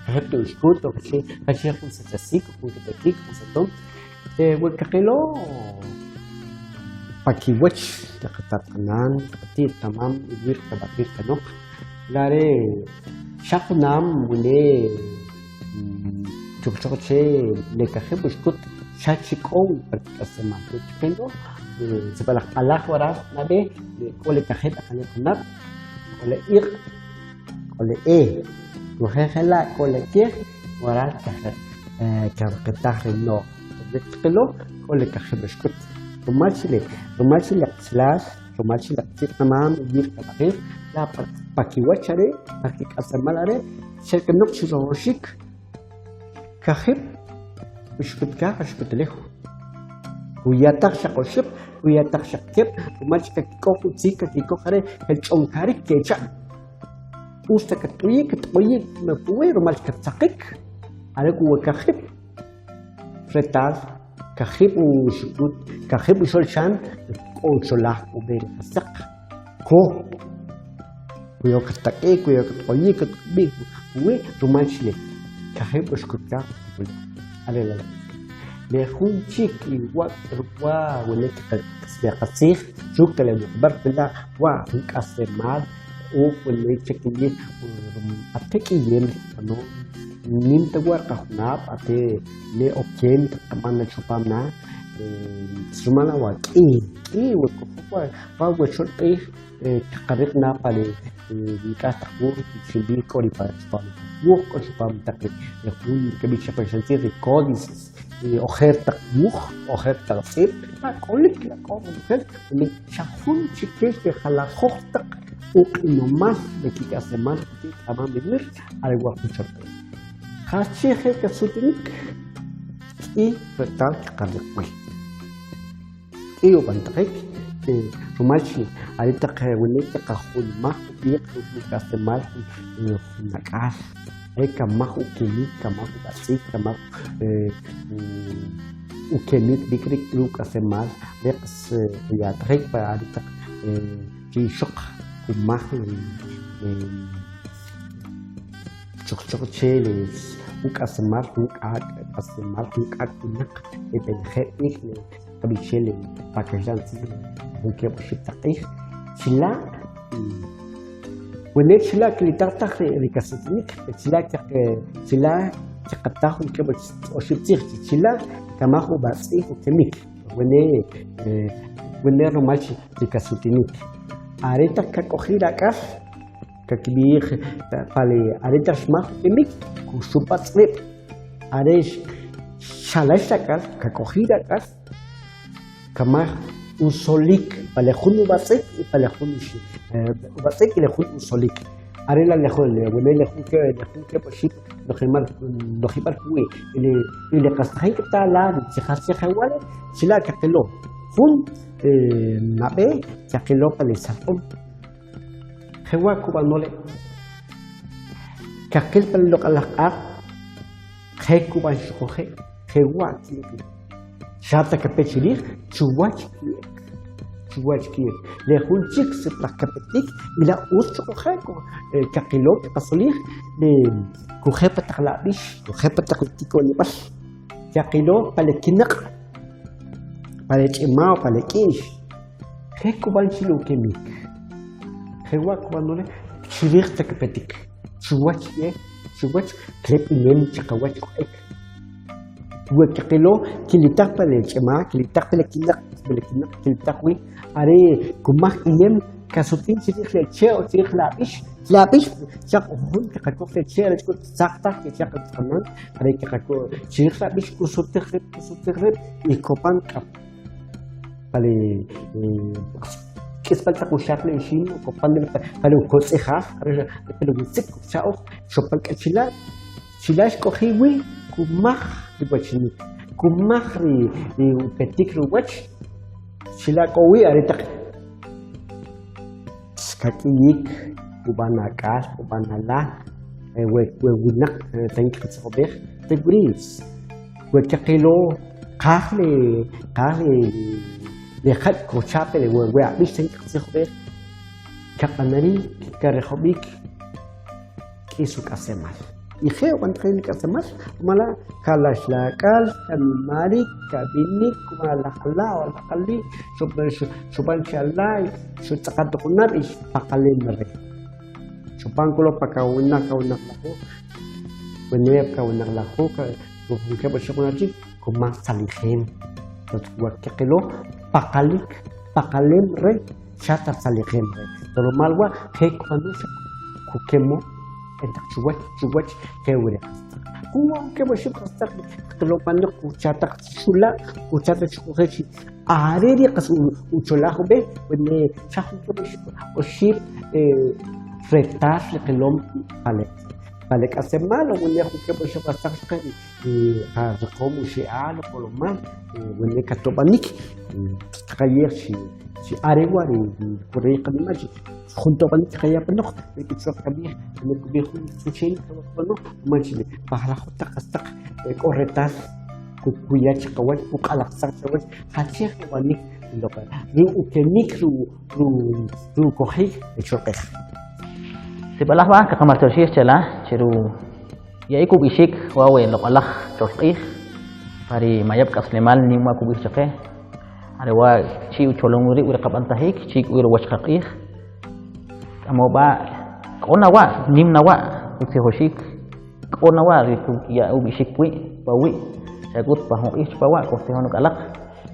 kajib' uxkut o jasche jun satasik jun kitakik jun satom. We kaqilo pa kiwach ri qatat qanan, qati't qamam, iwir qab'aqil kanoq, la are' xaq junam wene chujchoq che le kajib' uxkut xa chik'ow pa kik'aslemal. We kqilo sib'alaj q'alaj waral nab'e k'o le kajib' aqaneb' junab', k'o le iq', k'o le e, kuje' jela' k'o le kej, waral kariqitaj ri no'j. We kqilo k'o le kajib' uxkut. Rumal che le rumal che le qachalal, rumal che le qati't qamam, iwir qab'aqil, la pa kiwach are', pa kik'aslemal are', xe'kanok chi rojoxik kajib' uxkut kaj, uxkut ulew. Kuya taj xaq oxib', kuya taj xaq keb', rumal che kakikoj utzij, kakikoj are' kach'onkarik kecha'. Utz ta katt'uyik, katt'uyik puwi' rumal che kattzaqik, are k'u we kajib' retal, kajib' uxukut, kajib' uxo'l xan, k'o ucholaj ub'e ri jastaq, ko kuyo kattak'ik, kuyo katt'uyik, katkub'ik puwi' rumal che kajib' uxkut kaj uxkut ulew. Are la' le jun chik wa' ruk' wa' wene' le qatzij ruk' le muqb'al wa' jun k'aslemal uj wene' che kinb'ij ate k'iyem kqab'ano nim ta wa' qajunab' ate ne okem kqab'an na chupam na rumal la' wa k'i k'i we kojok wa' wa cholq'ij kqariq na pa le nik'aj taq wuj xinb'ij k'o ri pa chupam wuj k'o chupam taq ri jun kb'ix che pa kaxlan tzij ri códices ri ojer taq wuj ojer taq tz'ib' la k'olik la k'o ronojel xa jun chikech ri jalajoj taq uq'inomal le kik'aslemal ri qati't qamam iwir are wa' jun cholq'ij. Jasche je kasutinik? K'i retal kqariq wi. K'i ub'antajik rumal chi are taq wene' kaqajunmaj ub'iq ruk' ri k'aslemal jun ak'al are kamaj ukemik, kamaj ub'atz'ik, kamaj ukemik b'ik ruk' k'aslemal are qas kaya'tajik pa are taq ri ixoq kumaj chojchoq che le uk'aslemal jun k'ak' k'aslemal jun k'ak' winaq e b'elejeb' q'ij le kab'ix che le pa kaxla'n tzij jun keb' oxib' taq q'ij chila' wene' chila' kilitaj taj ri kasutinik chila' chila' kqataj jun keb' oxib' tzij chila' kamaj ub'atz'ij ukemik wene' wene' rumal chi ri kasutinik are taq kak'oji' ri ak'al kakib'ij pa le are taq xmaj ukemik kuxupatz' rib' are xalax ri ak'al kak'oji' ri ak'al kamaj usolik pa le jun ub'atz'ik y pa le jun ub'atz'ik y le jun usolik are la' le jun wene' le jun keb' oxib' nojimal nojib'al puwi' y le qas tajin kta la che jas che jewa' chila' kaqilo jun nab'e kaqilo pa le salq'om jewa' kub'ano le kaqil pa le loq'alaj q'aq' je kub'an xuquje' jewa' ki'ek xa ta kape chirij chuwach ki'ek chuwach ki'ek le jun chik sib'alaj kapetik y la utz xuquje' kaqilo kqasolij le kuje' pa taq la ab'ix kuje' pa taq le tiko'nib'al kaqilo pa le kinaq' pa le ch'ima o pa le k'i'x je kub'an chi le ukemik jewa' kub'ano le chirij ta kapetik chuwach ye chuwach kreb'inem chiqawach k'o'ek we kqilo kilitaj pa le ch'ima kilitaj pa le kinaq' pa le kinaq' kilitaj wi are kumaj k'iyem kasutin chirij le che' o chirij la ab'ix la ab'ix xaq jujun kqakoj le che' rech k'ut tzaq taj xaq qanan are kqakoj chirij la ab'ix kusutij rib' kusutij rib' y kopan k'a pa le k'isb'al taq uxaq le ixim kopan pa le ukotz'ijal pa le witzik kujcha'oj xopan k'a chila' chila' xk'oji' wi kumaj ri wachinik kumaj ri upetik ri uwach chila' k'o wi are taq kak'iyik kub'an ak'al kub'an ala we winaq tajin kqatzijob'ej tek'uri' we kqilo qaj le qaj le le jach' kojcha' pe we ab'ix tajin kqatzijob'ej kaq'anarik kariqob'ik k'is uk'aslemal. Y je' ub'antajik li k'aslemal, rumal la' kalax la ak'al, kanimarik, kab'inik, kub'an alaj ala o alaj ali, xub'an che ala, xutz'aqat ujunab' y xpaqalem re. Xopan k'u lo pa kawinaq kawinaq lajuj, wene' kawinaq lajuj, jun keb' oxib' junab' chik, kumaj tzalijem. Wa keqilo paqalik, paqalem re xa ta tzalijem re. Rumal wa' je' kub'ano xa kukemo e taq chuwach chuwach je' wi ri jastaq. Jun keb' oxib' jastaq kqilo panoq kucha taq xula', kucha taq xuquje' chi are ri qas ucholaj ub'e wene xa jun keb' oxib' retal ri qilom pa le pa le k'aslemal o wene jun keb' oxib' jastaq xuquje' ri qariqom uxe'al ujolomal wene katob'anik kqayej chi chi are wa' ri kuriq qanima' chi jun tob'anik kqaya apanoq rech qab'ij wene kub'ij jun suche qab'ano rumal chi pa jalajoj taq jastaq k'o retal kuya chiqawach kuq'alajsaj chawach jachin ub'anik ri ukemik ri ukojik ri cholq'ij. Sib'alaj b'a' kaqamaltyoxij che la che ru ya'ik ub'ixik wa' we loq'alaj cholq'ij pa ri mayab' k'aslemal nim wa' kub'ij chaqe are wa' chi' ucholom wi rib' ri qab'antajik chi' k'o ri uwach qaq'ij k'amo b'a' k'o na wa' nim na wa' utzijoxik K'o na wa' ri kuya ub'ixik pwi' pa uwi', xa k'ut pa jun q'ij chpa wa' kojtzijon uk'alaq.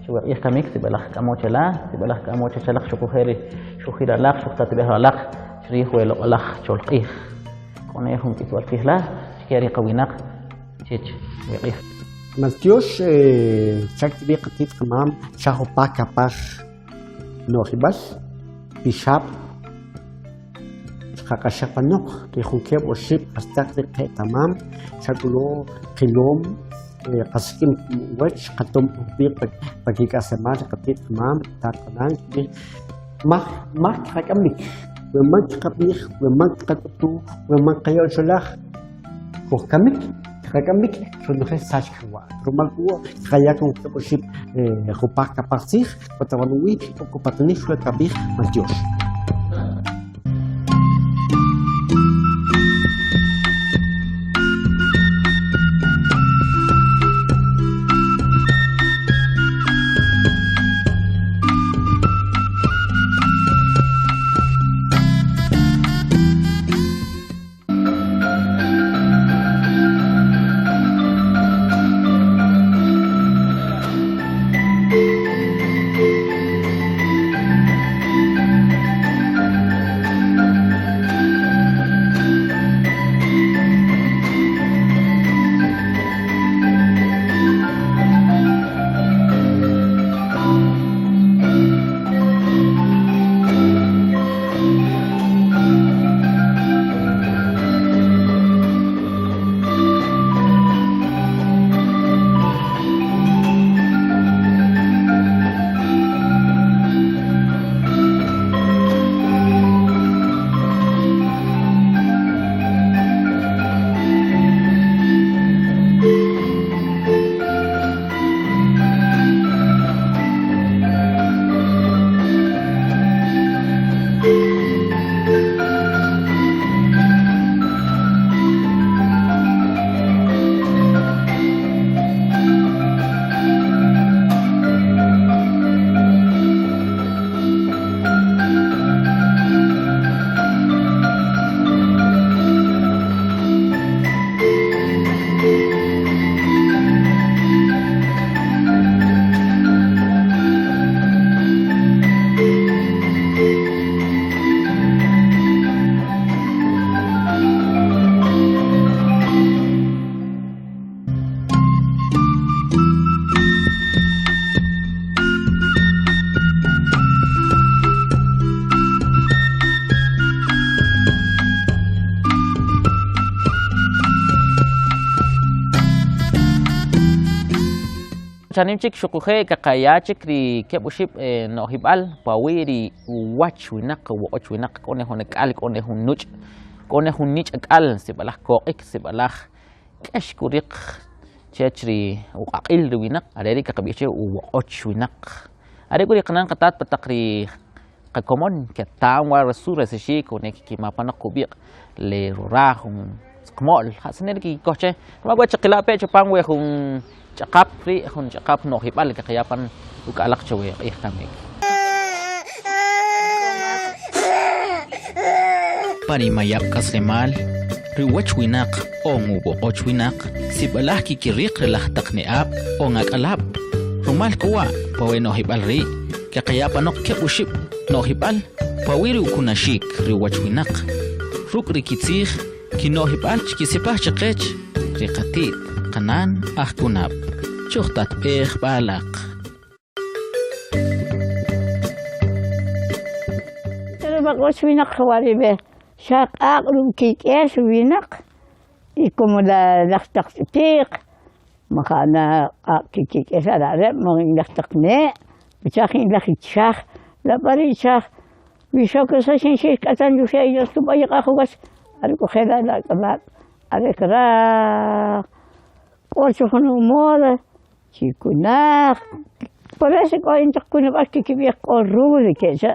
Che we q'ij kamik sib'alaj k'amo che la, sib'alaj k'amo chech alaq xuquje' ri xujil alaq, xujtatb'ej alaq chrij we loq'alaj cholq'ij. K'o ne jun k'isb'al tzij la chke ri qawinaq chech we q'ij. Maltyox chak tb'i qati't qamam xa jumpa kapaj no'jib'al, pixab'. Xqaq'axaj panoq ri jun keb' oxib' jastaq ri qeta'mam, xa k'u lo qilom qasik'im uwach, qatom jub'iq' pa kik'aslemal ri qati't qamam, qatat qanan, kib'ij maj maj kqak'amik, we man kqab'ij, we man kqak'utu, we man qaya' ucholaj, kujkamik, kqak'amik ronojel sach kan wa'. Rumal k'u wa' kqaya kan keb' oxib' jupaj kapaj tzij, k'o ta wan uwi', k'o kupatanij we kab'ij maltyox. Chanim chik xuquje' kaqaya chik ri keb' oxib' no'jib'al pawi' ri uwach winaq, uwoq'och winaq, k'o ne jun ak'al, k'o ne jun nuch', k'o ne jun nich' ak'al, sib'alaj koq'ik, sib'alaj k'ax kuriq chech ri uq'aq'il ri winaq, are ri' kaqab'ij che uwoq'och winaq. Are k'u ri qanan qatat pa taq ri qakomon keta'm wa su resaxik wene kkimaj apanoq jub'iq' le ruraj jun Saqmo'l, jas ne ri kikoj che, rumal wa' chaqila' pe' chupam we jun ch'aqap ri' jun ch'aqap no'jib'al kaqaya' pan uk'alaq che we q'ij kamik. Pa ri mayab' k'aslemal, ri uwach winaq on ub'oq'och winaq sib'alaj kikiriq ri laj taq ne'ab' on ak'alab'. Rumal k'u wa' pa we no'jib'al ri' kaqaya' panoq keb' oxib' no'jib'al pawi' ri ukunaxik ri uwach winaq, ruk' ri kitzij Kino'jib'al chkisipaj chaqech ri qati't, qanan, ajkunab'. Chujtatb'ej b'a alaq. Pero b'aq'och winaq waribe xa q'aq' ruk' kik'el winaq y como la laj taq ch'utiq maja' na q'aq' kikik'el are' are' laj taq ne' chaj laj ichaj la b'ari ichaj Mixokisax inxix k'atan yuxe' Dios kub'an q'aj uwach are k'u jela' la ak'alab' are kraj k'o chi jun umodo chikunaj por eso k'o in taq kunab'al kikib'ij k'o ruda kecha'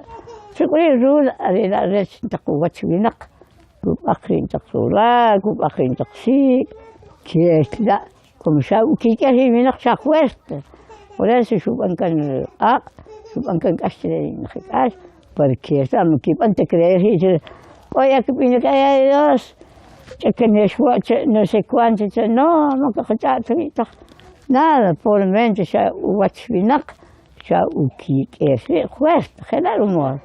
xuk'uri' ruda are la' rech taq uwach winaq kub'aq ri taq sura kub'aq ri taq sik' kech la' como xa ukik'el ri winaq xa fuerte por eso xub'an kan q'aq' xub'an kan k'ax chre ri k'ax porque kib'an ta creer ri' che k'o ya kib'inik ay Dios ch'akanex wa' che no sé cuánto che no man kaqach'a' ta ri' taj nada pobremente xa uwach winaq xa ukik'el ri' fuerte jela' rumal.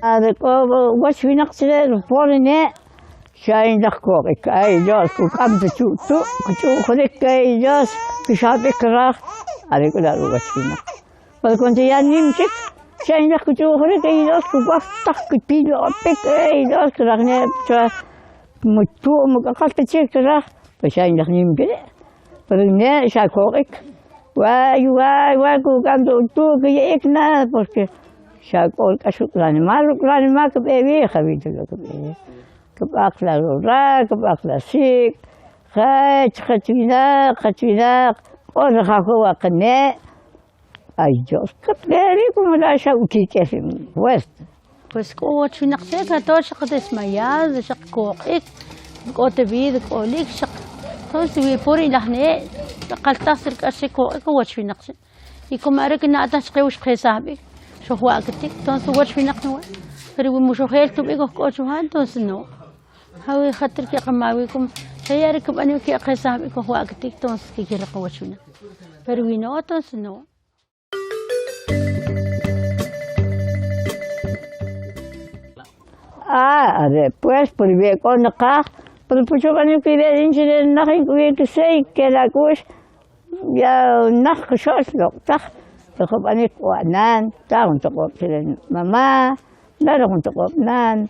Are k'o uwach winaq chire pobre ne' xa inlaj koq'ik ay Dios kuk'am ta chu' tu' kch'u'jrik ay Dios kixab'ik kraj are k'u la' uwach winaq pero cuando ya nim chik xa inlaj kch'u'jrik ay Dios kuwaj taj ktilo'pik ay Dios kraj ne' mutu' muk'aqal ta chik kraj pues xa inlaj nim chik Pero ne' xa koq'ik way way way kuk'am tu' kiya'ik nada porque xa k'o k'ax ruk' ranima' ruk' ranima' kb'e wi jawi' ta lo kb'e wi kb'aq la rural kb'aq la sik' jach jach winaq jach winaq k'o rajaw wa qane' ay Dios kb'e ri' como la xa ukik'el fuerte. Pues k'o wach winaq che kato xaq desmayado xaq koq'ik k'o ta vida k'olik xaq entonces wi pur laj nee' qaltaj si rik'ax che koq'ik uwach winaq chi' y como are kina'taj chaqe wa xqesaj b'ik xojwa'katik entonces uwach winaq na wa' pero wi muxojel ta b'ik ojk'o chu ja entonces no jawi jatr keqama wi como xa ya are kib'an wi keqesaj b'ik kojwa'katik entonces kikiriq uwach winaq pero wi no entonces no. Ah, are pues, por wi k'o naqaj, pero puch ub'anik ri in chire naj in k'o wi kisey kel ak'u'x ya naj qxo'l loq' taj, pero jub'anik k'o anan, ta jun toq'ob' chire mamá, nala jun toq'ob' nan,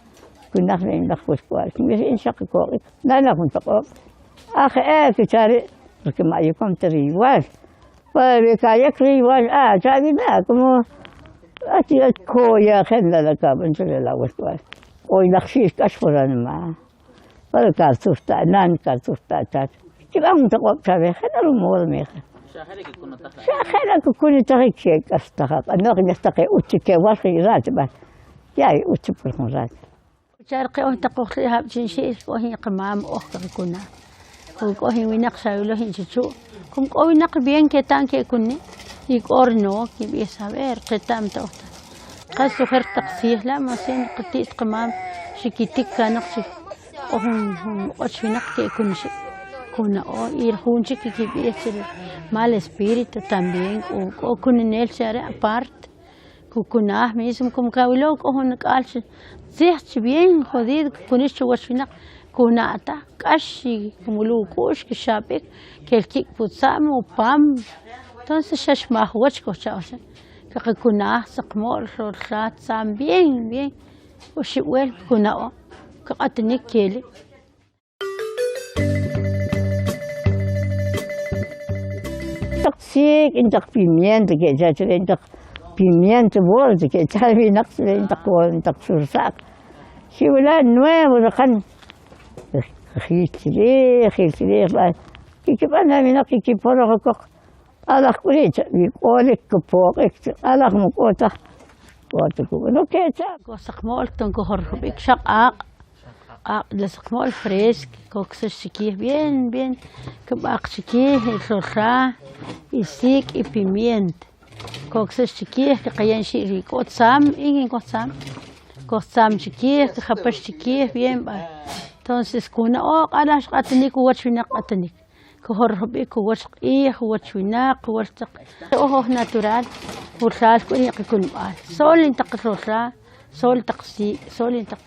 kunaj ri in laj walk'wa'l, kinb'ij in xaq koq'ik, nala jun toq'ob', aj e kicha ri' porque ma'yikom ta ri igual. Pero ka'yek ri igual ah cha'wila como koya jela la kab'an chire la walk'wa'l k'oylajxi'x k'ax jun ranima' pero kartzuj ta anan kartzuj ta atat kib'an jun toq'ob' chawe jela rumodo mija xa jela kukunitajik kek'astaj aq'anoq yastaq e utz chik kewal ri rato b'a ya e utz chik por jun rato. Char qe oj taq ojtli jab' chinxi'l k'o jin qamam oj kaqakunaj o k'o jin winaq xawilo jin chichu' como k'o winaq bien keta'm ke'kunik y k'o no kib'ij saber qeta'm ta oj taj qas ojer taq tziij la' más bien qati't qamam xikitik kanoq chi k'o jun jun b'och winaq ke'kunxik kuna'o y jun chik kikib'ij che mal espíritu tambien k'o k'o kununel che are' aparte Kukunaj mismo como kawilo k'o jun ak'al chi tzij chi bien jodido kkunix chuwach winaq kuna' taj k'ax kumuluw uk'u'x kixab'ik kel kik' pu tza'm upam entonces xa xmaj uwach kujcha' che kaqakunaj saqmo'l ro'la tza'm bien bien oxib' vuelt kuna'o kaq'atinik kelik. Taq sik' intaq pimiento ke'cha chre intaq pimiento verde ke'cha winaq chre intaq intaq sursaq xiwila nuevo raqan jil chrij jil chrij va kikib'an la winaq kikiporoj koq q'alaj k'uri' cha' k'olik kpoq'ik q'alaj man k'o taj. K'o ta kub'ano kecha'. Koj saqmo'l ton kojorjub'ik xaq q'aq', q'aq' la saqmo'l fresk koksax chikij bien bien kb'aq chikij y xoxa y sik' y pimienta koksax chikij kaqayan xi' ri k'o tzam in kinkoj tzam koj tzam chikij kjapax chikij bien b'a entonces kuna'o q'alaj xq'atanik uwach winaq q'atanik kujorjub'ik uwach q'ij uwach winaq uwach taq oj oj natural wulal k'o ri qakunb'al sol taq roxa sol taq sik' sol taq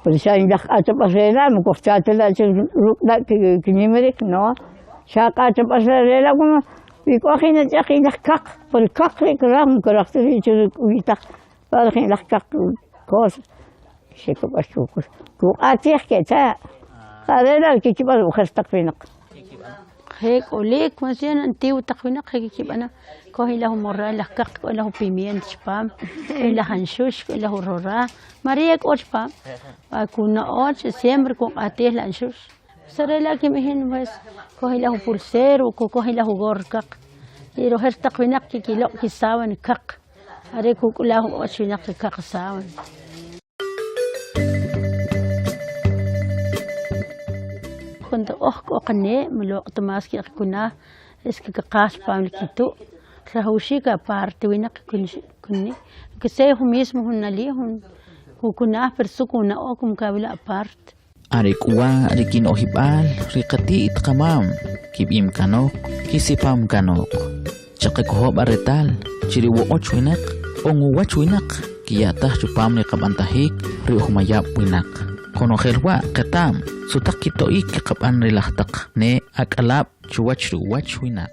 Pero xa in laj q'atab'al re la' man kujcha ta la' che ruk' la' kinimarik no, xa q'atab'al re la' como y k'o jin ach'aj jin laj kaq, por kaq ri' kraj man kraj ta ri' che ruk'wij taj par jin laj kaq cosa xekb'al kuq'atij kecha' are la' kikb'an ojer taq winaq. Je k'olik más bien antiguo taq winaq je kikb'ano k'o jin laj umorral laj kaq k'o laj upimienta chipam k'o laj anxux k'o laj urora María k'o chipam kuna'o chi siempre kuq'atij la anxux are la' kinb'ij in pues k'o jin laj upulsero o k'o jin laj ugorro kaq y ojer taq winaq kikiloq' kisábana kaq are kuk'ulaj uwach winaq ri kaq sábana. Cuando oj k'o qanee' mloq' ta más ki'qakunaj es que kaqaj chipam li kitu' rajawxiik aparte winaq kunnik aunque sea jun mismo jun nalii' jun kukunaj pero su kuna'o como kawila' aparte. Are k'u wa' ri kino'jib'al ri qati't qamam kib'im kanoq, kisipam kanoq. Chaqakojo' b'a retal chi ri woq'och winaq on uwach winaq kiya'taj chupam ri qab'antajik ri uj mayab' winaq. Qonojel wa' qeta'm sutaq kito'ik kqab'an ri laj taq ne' ak'alab' chuwach ri uwach winaq.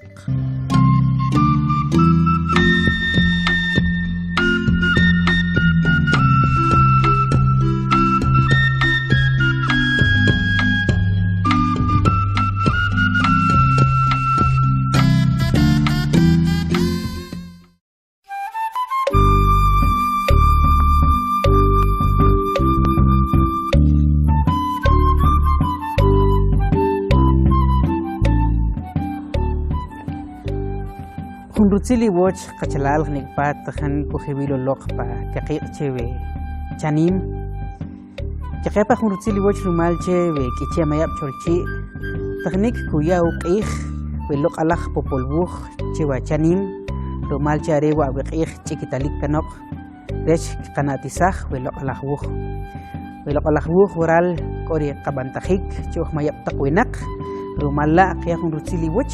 Jun rutzil iwach qachalal jnik'pa' tajan kujiwil uloq pa kaqiq' che we chanim Chaqepa jun rutzil iwach rumal che we K'iche' Mayab' Cholchi' tajnik kuya uq'ij we loq'alaj Popol Wuj che wa chanim rumal che are wa' we q'ij ch'ikitalik kanoq rech kqana'tisaj we loq'alaj wuj. We loq'alaj wuj waral k'o ri qab'antajik che uj mayab' taq winaq rumal la' qya jun rutzil iwach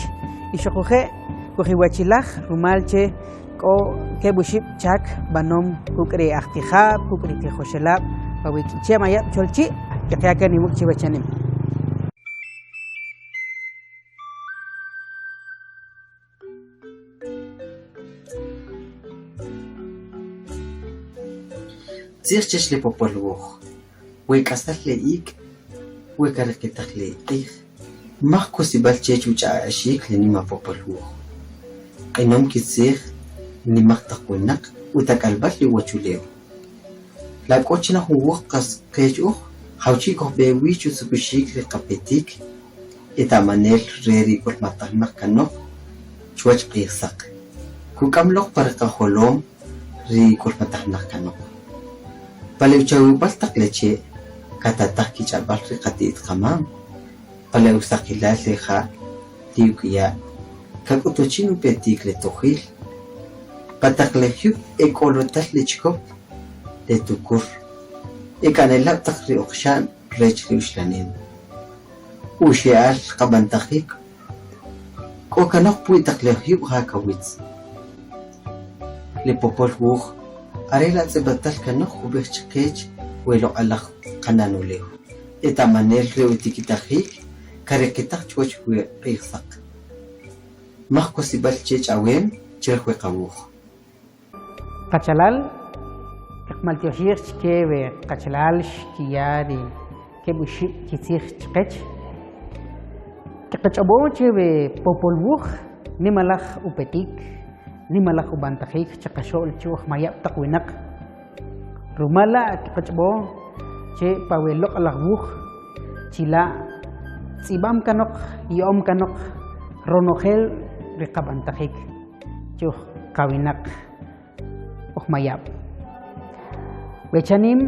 y xuquje' kujiwachilaj rumal che k'o keb' oxib' chak b'anom kuk' ri ajtijab', kuk' ri tijoxelab' pa we K'iche' Mayab' Cholchi' keqya kan iwuk' chi wachanim. Tzij chech le Popol Wuj, we k'asal le ik', we kariqitaj le q'ij, maj kusib'al chech uch'a'axik le nima Popol Wuj. Q'inom kitzij nimaq taq winaq utak'alb'al le uwachulew. La k'o chi na jun wuj qas qech uj jawchi' kojb'e wi chutzukuxik ri qapetik eta'manel re ri k'ulmatajnaq kanoq chuwach q'ij saq, kuk'am loq pa ri qajolom ri k'ulmatajnaq kanoq. Pa le uchawib'al taq le che' katataj kich'ab'al ri qati't qamam, pa le usaqilal le ja' ri uk'iya' kak'utwachin upetik le tojil, pa taq le jyub' e k'olotal le chikop, le tukur, e k'anelab' taq ri oqxa'n rech ri uxlanem. Uxe'al qab'antajik k'o kanoq pwi' taq le jyub' ja kawitz. Le Popol Wuj are la' tz'ib'atal kanoq kub'ij chqech we loq'alaj qanan ulew, eta'manel re utikitajik kariqitaj chuwach we q'ij saq. Maj kosib'al che ch'awem chrij we qawuj. Qachalal, kaqmaltyoxij chike we qachalal xkiya ri keb' oxib' kitzij chqech. Kqach'ob'o che we Popol Wuj nimalaj upetik, nimalaj ub'antajik che qaxo'l che uj mayab' taq winaq. Rumal la' kqach'ob'o che pa we loq'alaj wuj chila' tz'ib'am kanoq, ya'om kanoq ronojel ri qab'antajik che uj qawinaq uj mayab'. We chanim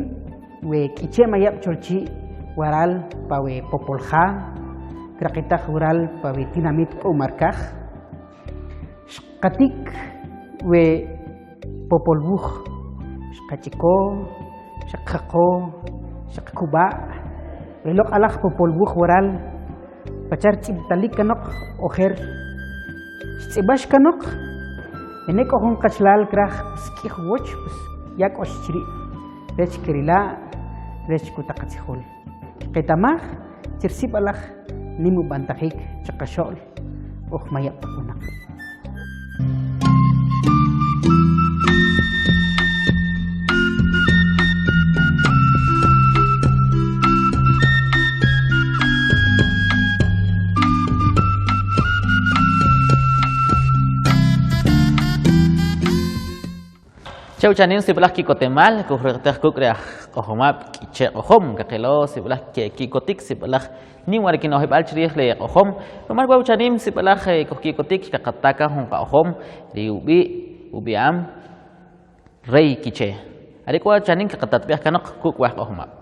we K'iche' Mayab' Cholchi' waral pa we Popolja, kraqitaj waral pa we tinamit Q'umarkaj, xqatik we Popol Wuj, xqach'iko, xqaqo, xqakub'a' we loq'alaj Popol Wuj waral pacha' tz'ib'talik kanoq ojer xtz'ib'ax kanoq, wene' k'o jun qachalal kraj kusik'ij uwach pues ya k'ox chiri' rech kerila' rech kutaqatzijol. Qeta'maj che sib'alaj nim ub'antajik che qaxo'l uj mayab' taq winaq. Che uchanim sib'alaj ki'kotemal, kujriqitaj kuk' ri aj q'ojomab' K'iche' Q'ojom, kaqilo sib'alaj keki'kotik, sib'alaj nim wa ri kino'jib'al chrij le q'ojom, rumal wa uchanim sib'alaj kujki'kotik kaqata kan jun qa'ojom ri ub'i' ub'i'am Rey K'iche'. Are k'u wa chanim kaqatatb'ej kanoq kuk' wa aj q'ojomab'.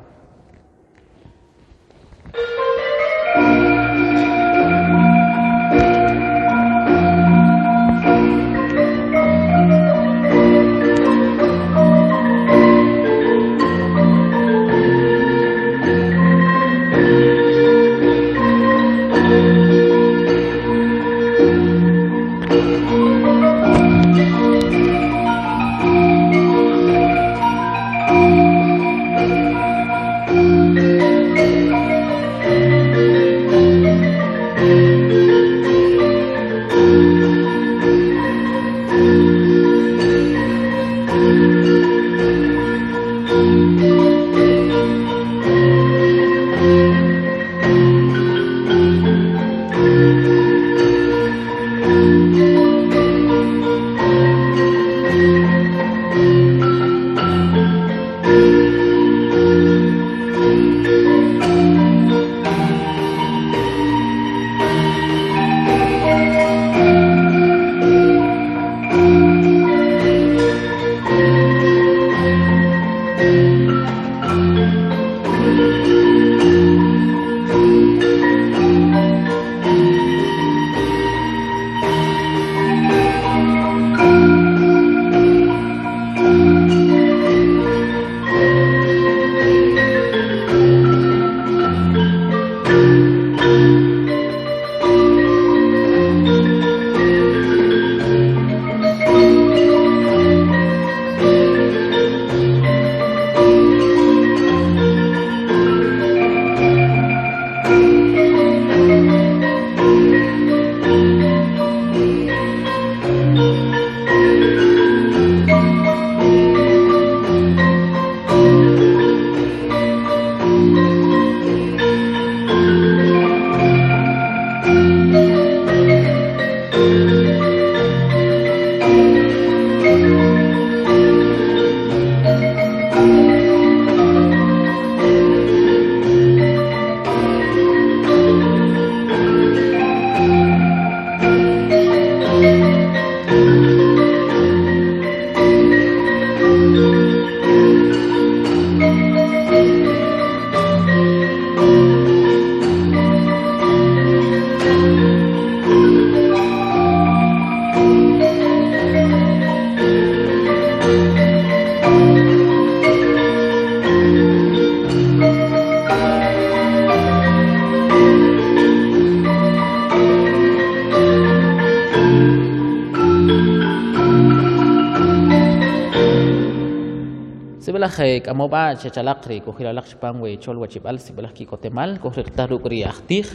Sib'alaj k'amob'a chechalaq ri kujilalaq chupam we chol wachib'al sib'alaj ki'kotemal kujriqitaj ruk' ri ajtij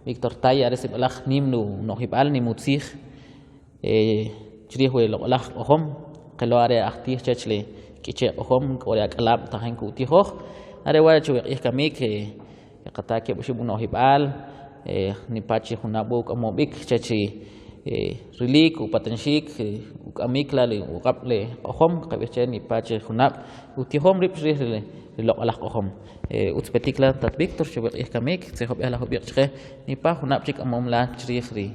Víctor Taya are sib'alaj nim no'jib'al nim utzij chrij we loq'alaj q'ojom qilo are ajtij chech le K'iche' q'ojom k'o ri ak'alab' tajin ku'tijoj are wa' chu we q'ij kamik kaqata keb' oxib' uno'jib'al nipa' chi junab' uk'amob'ik chech ri rilik upatanxik uk'amik la' ri uq'ab' le q'ojom qab'ij che nipa' chi junab' utijom rib' chrij ri loq'alaj q'ojom utz petik la' tat Víctor chu we q'ij kamik tzijob'ej la jub'iq' chaqe nipa' junab' chik k'amom la chrij ri.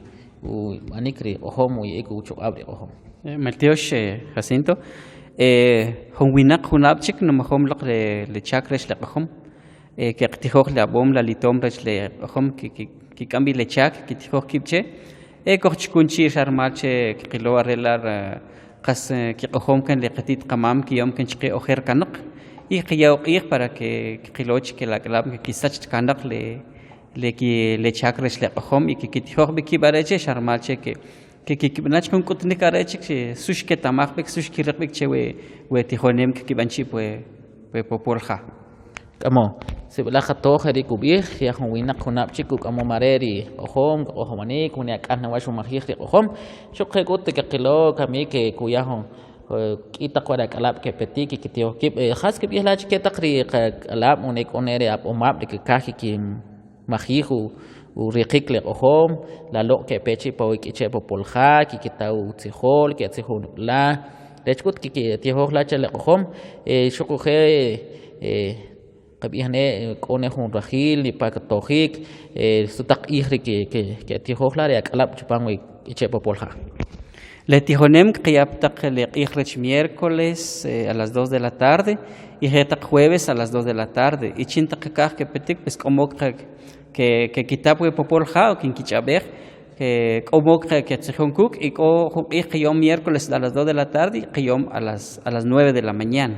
ub'anik ri q'ojom uya'ik uchuq'ab' ri q'ojom. Maltyox Jacinto, jun winaq junab' chik numajom loq le chak rech le q'ojom, keqtijoj le ab'om le alitom rech le q'ojom kik'am b'i le chak kitijoj kib' che, e kojchakun chi' xa rumal che kqilo are la' qas kiq'ojom kan le qati't qamam kiya'om kan chaqe ojer kanoq y qaya uq'ij para que kqilo che le ak'alab' kakisach ta kanoq le le ki le chak rech le q'ojom y kikitijoj b'i kib' are' che xa rumal che ke kikib'ana chik jun k'utnik are' chik su xketa'maj b'ik su xkiriq b'ik che we we tijonem kkib'an chi' we we Popol Ja. K'amo, sib'alaj qatoj jeri' kub'ij, ya jun winaq junab' chik kuk'amom are' ri q'ojom, kq'ojomanik, wene ak'al nawa xumajij ri q'ojom, xuquje' k'ut kaqilo kamik kuya jun k'i taq wa ri ak'alab' kepetik kikitijoj kib', jas kib'ij la' chike taq ri ak'alab' wene k'o ne ri ab'omab' ri kkaj kikimajij uriqik le q'ojom, la loq' kepe chi' pa we K'iche' Popol Ja, kikita utzijol, ke'tzijon uk' la, rech k'ut kikitijoj la' che le q'ojom xuquje' qab'ij ne' k'o ne jun rajiil ni'pa katojik sutaq q'ij ri ke'tijoj la' ri ak'alab' chipam we K'iche' Popol Ja. Le tijonem kqaya pa taq le q'ij rech miércoles a las 2 de la tarde y je taq jueves a las 2 de la tarde y chin taq kakaj kepetik pues k'o mok kekita pi we Popol Ja o kinkich'ab'ej k'o mok ketzijon kuk' y k'o jun q'ij qiyom miércoles a las 2 de la tarde y qiyom a las a las 9 de la mañana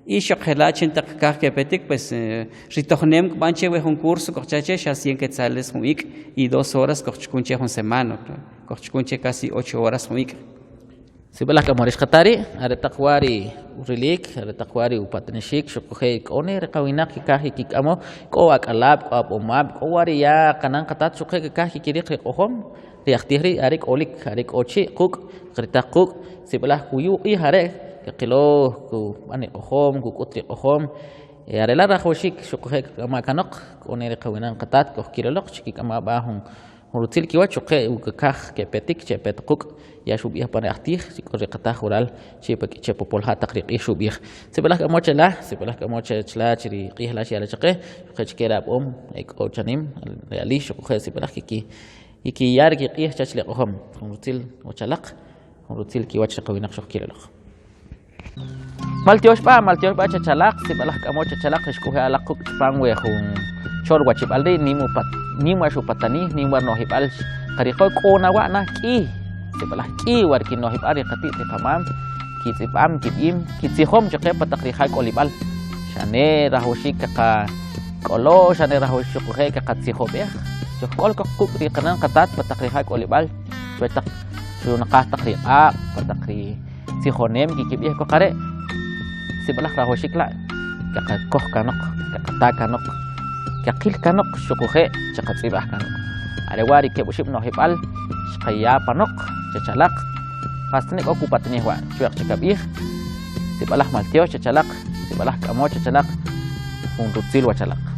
y xaq jela' chin taq kakaj kepetik pues ri tojnem kb'an che we jun curso kojcha che xa 100 quetzales jun ik' y 2 horas kojchakun che jun semana kojchakun che casi 8 horas jun ik'. Sib'alaj k'amol ri xqata ri' are taq wa' ri urilik, are taq wa' ri upatanixik xuquje' k'o ne ri qawinaq kikaj kik'amo, k'o ak'alab', k'o ab'omab', k'o wa' ri ya qanan qatat xuquje' kikaj kikiriq ri q'ojom, ri ajtij ri' are k'olik, are k'o chi' quk', kritaj quk', sib'alaj kuyu' q'ij are' kqilo kub'an ri q'ojom, kuk'ut ri q'ojom, are la' rajawxiik xuquje' kqak'ama' kanoq, k'o ne ri qawinaq qatat kujkiloloq chikik'ama b'a jun Jun rutzil kiwach xuquje' ukakaj kepetik chepet quk' ya xub'ij apan ri ajtij chi k'o riqataj waral chi' pa K'iche' Popol Ja taq ri q'ij xub'ij. Sib'alaj k'amo che la, sib'alaj k'amo che chla chi ri q'ij la xya' la chaqe, xuquje' chike ri ab'om e k'o chanim ri ali xuquje' sib'alaj kiki kikiya ri kiq'ij chach le q'ojom. Jun rutzil wachalaq, jun rutzil kiwach ri qawinaq xojkiloloq. Maltyox b'a, maltyox b'a chachalaq, sib'alaj k'amo chachalaq ri xk'oji' alaq quk' chupam we jun chol wachib'al ri' nim upat nim wa xupatanij, nim wa no'jib'al qariqo k'o na wa' na k'i, sib'alaj k'i wa ri kino'jib'al ri qati't ri qamam, kitz'ib'am, kib'im, kitzijom chaqe pa taq ri ja k'olib'al, xane rajwaxiik qaqak'olo, xane rajwaxiik xuquje' qaqatzijob'ej, chojk'ol koq kuk' ri qanan qatat pa taq ri ja k'olib'al, chuwach taq chunaqaj taq ri q'aq', pa taq ri tzijonem kikib'ij koq are' sib'alaj rajwaxik la' kaqakoj kanoq, kaqata kanoq, kaqil kanoq xuquje' chaqatz'ib'aj kanoq. Are wa' ri keb' oxib' no'jib'al xqaya panoq chachalaq, qas tane' k'o kupatanij wa' chwe'q che kab'ij, sib'alaj maltyox chachalaq, sib'alaj k'amo chachalaq, jun rutzil wachalaq.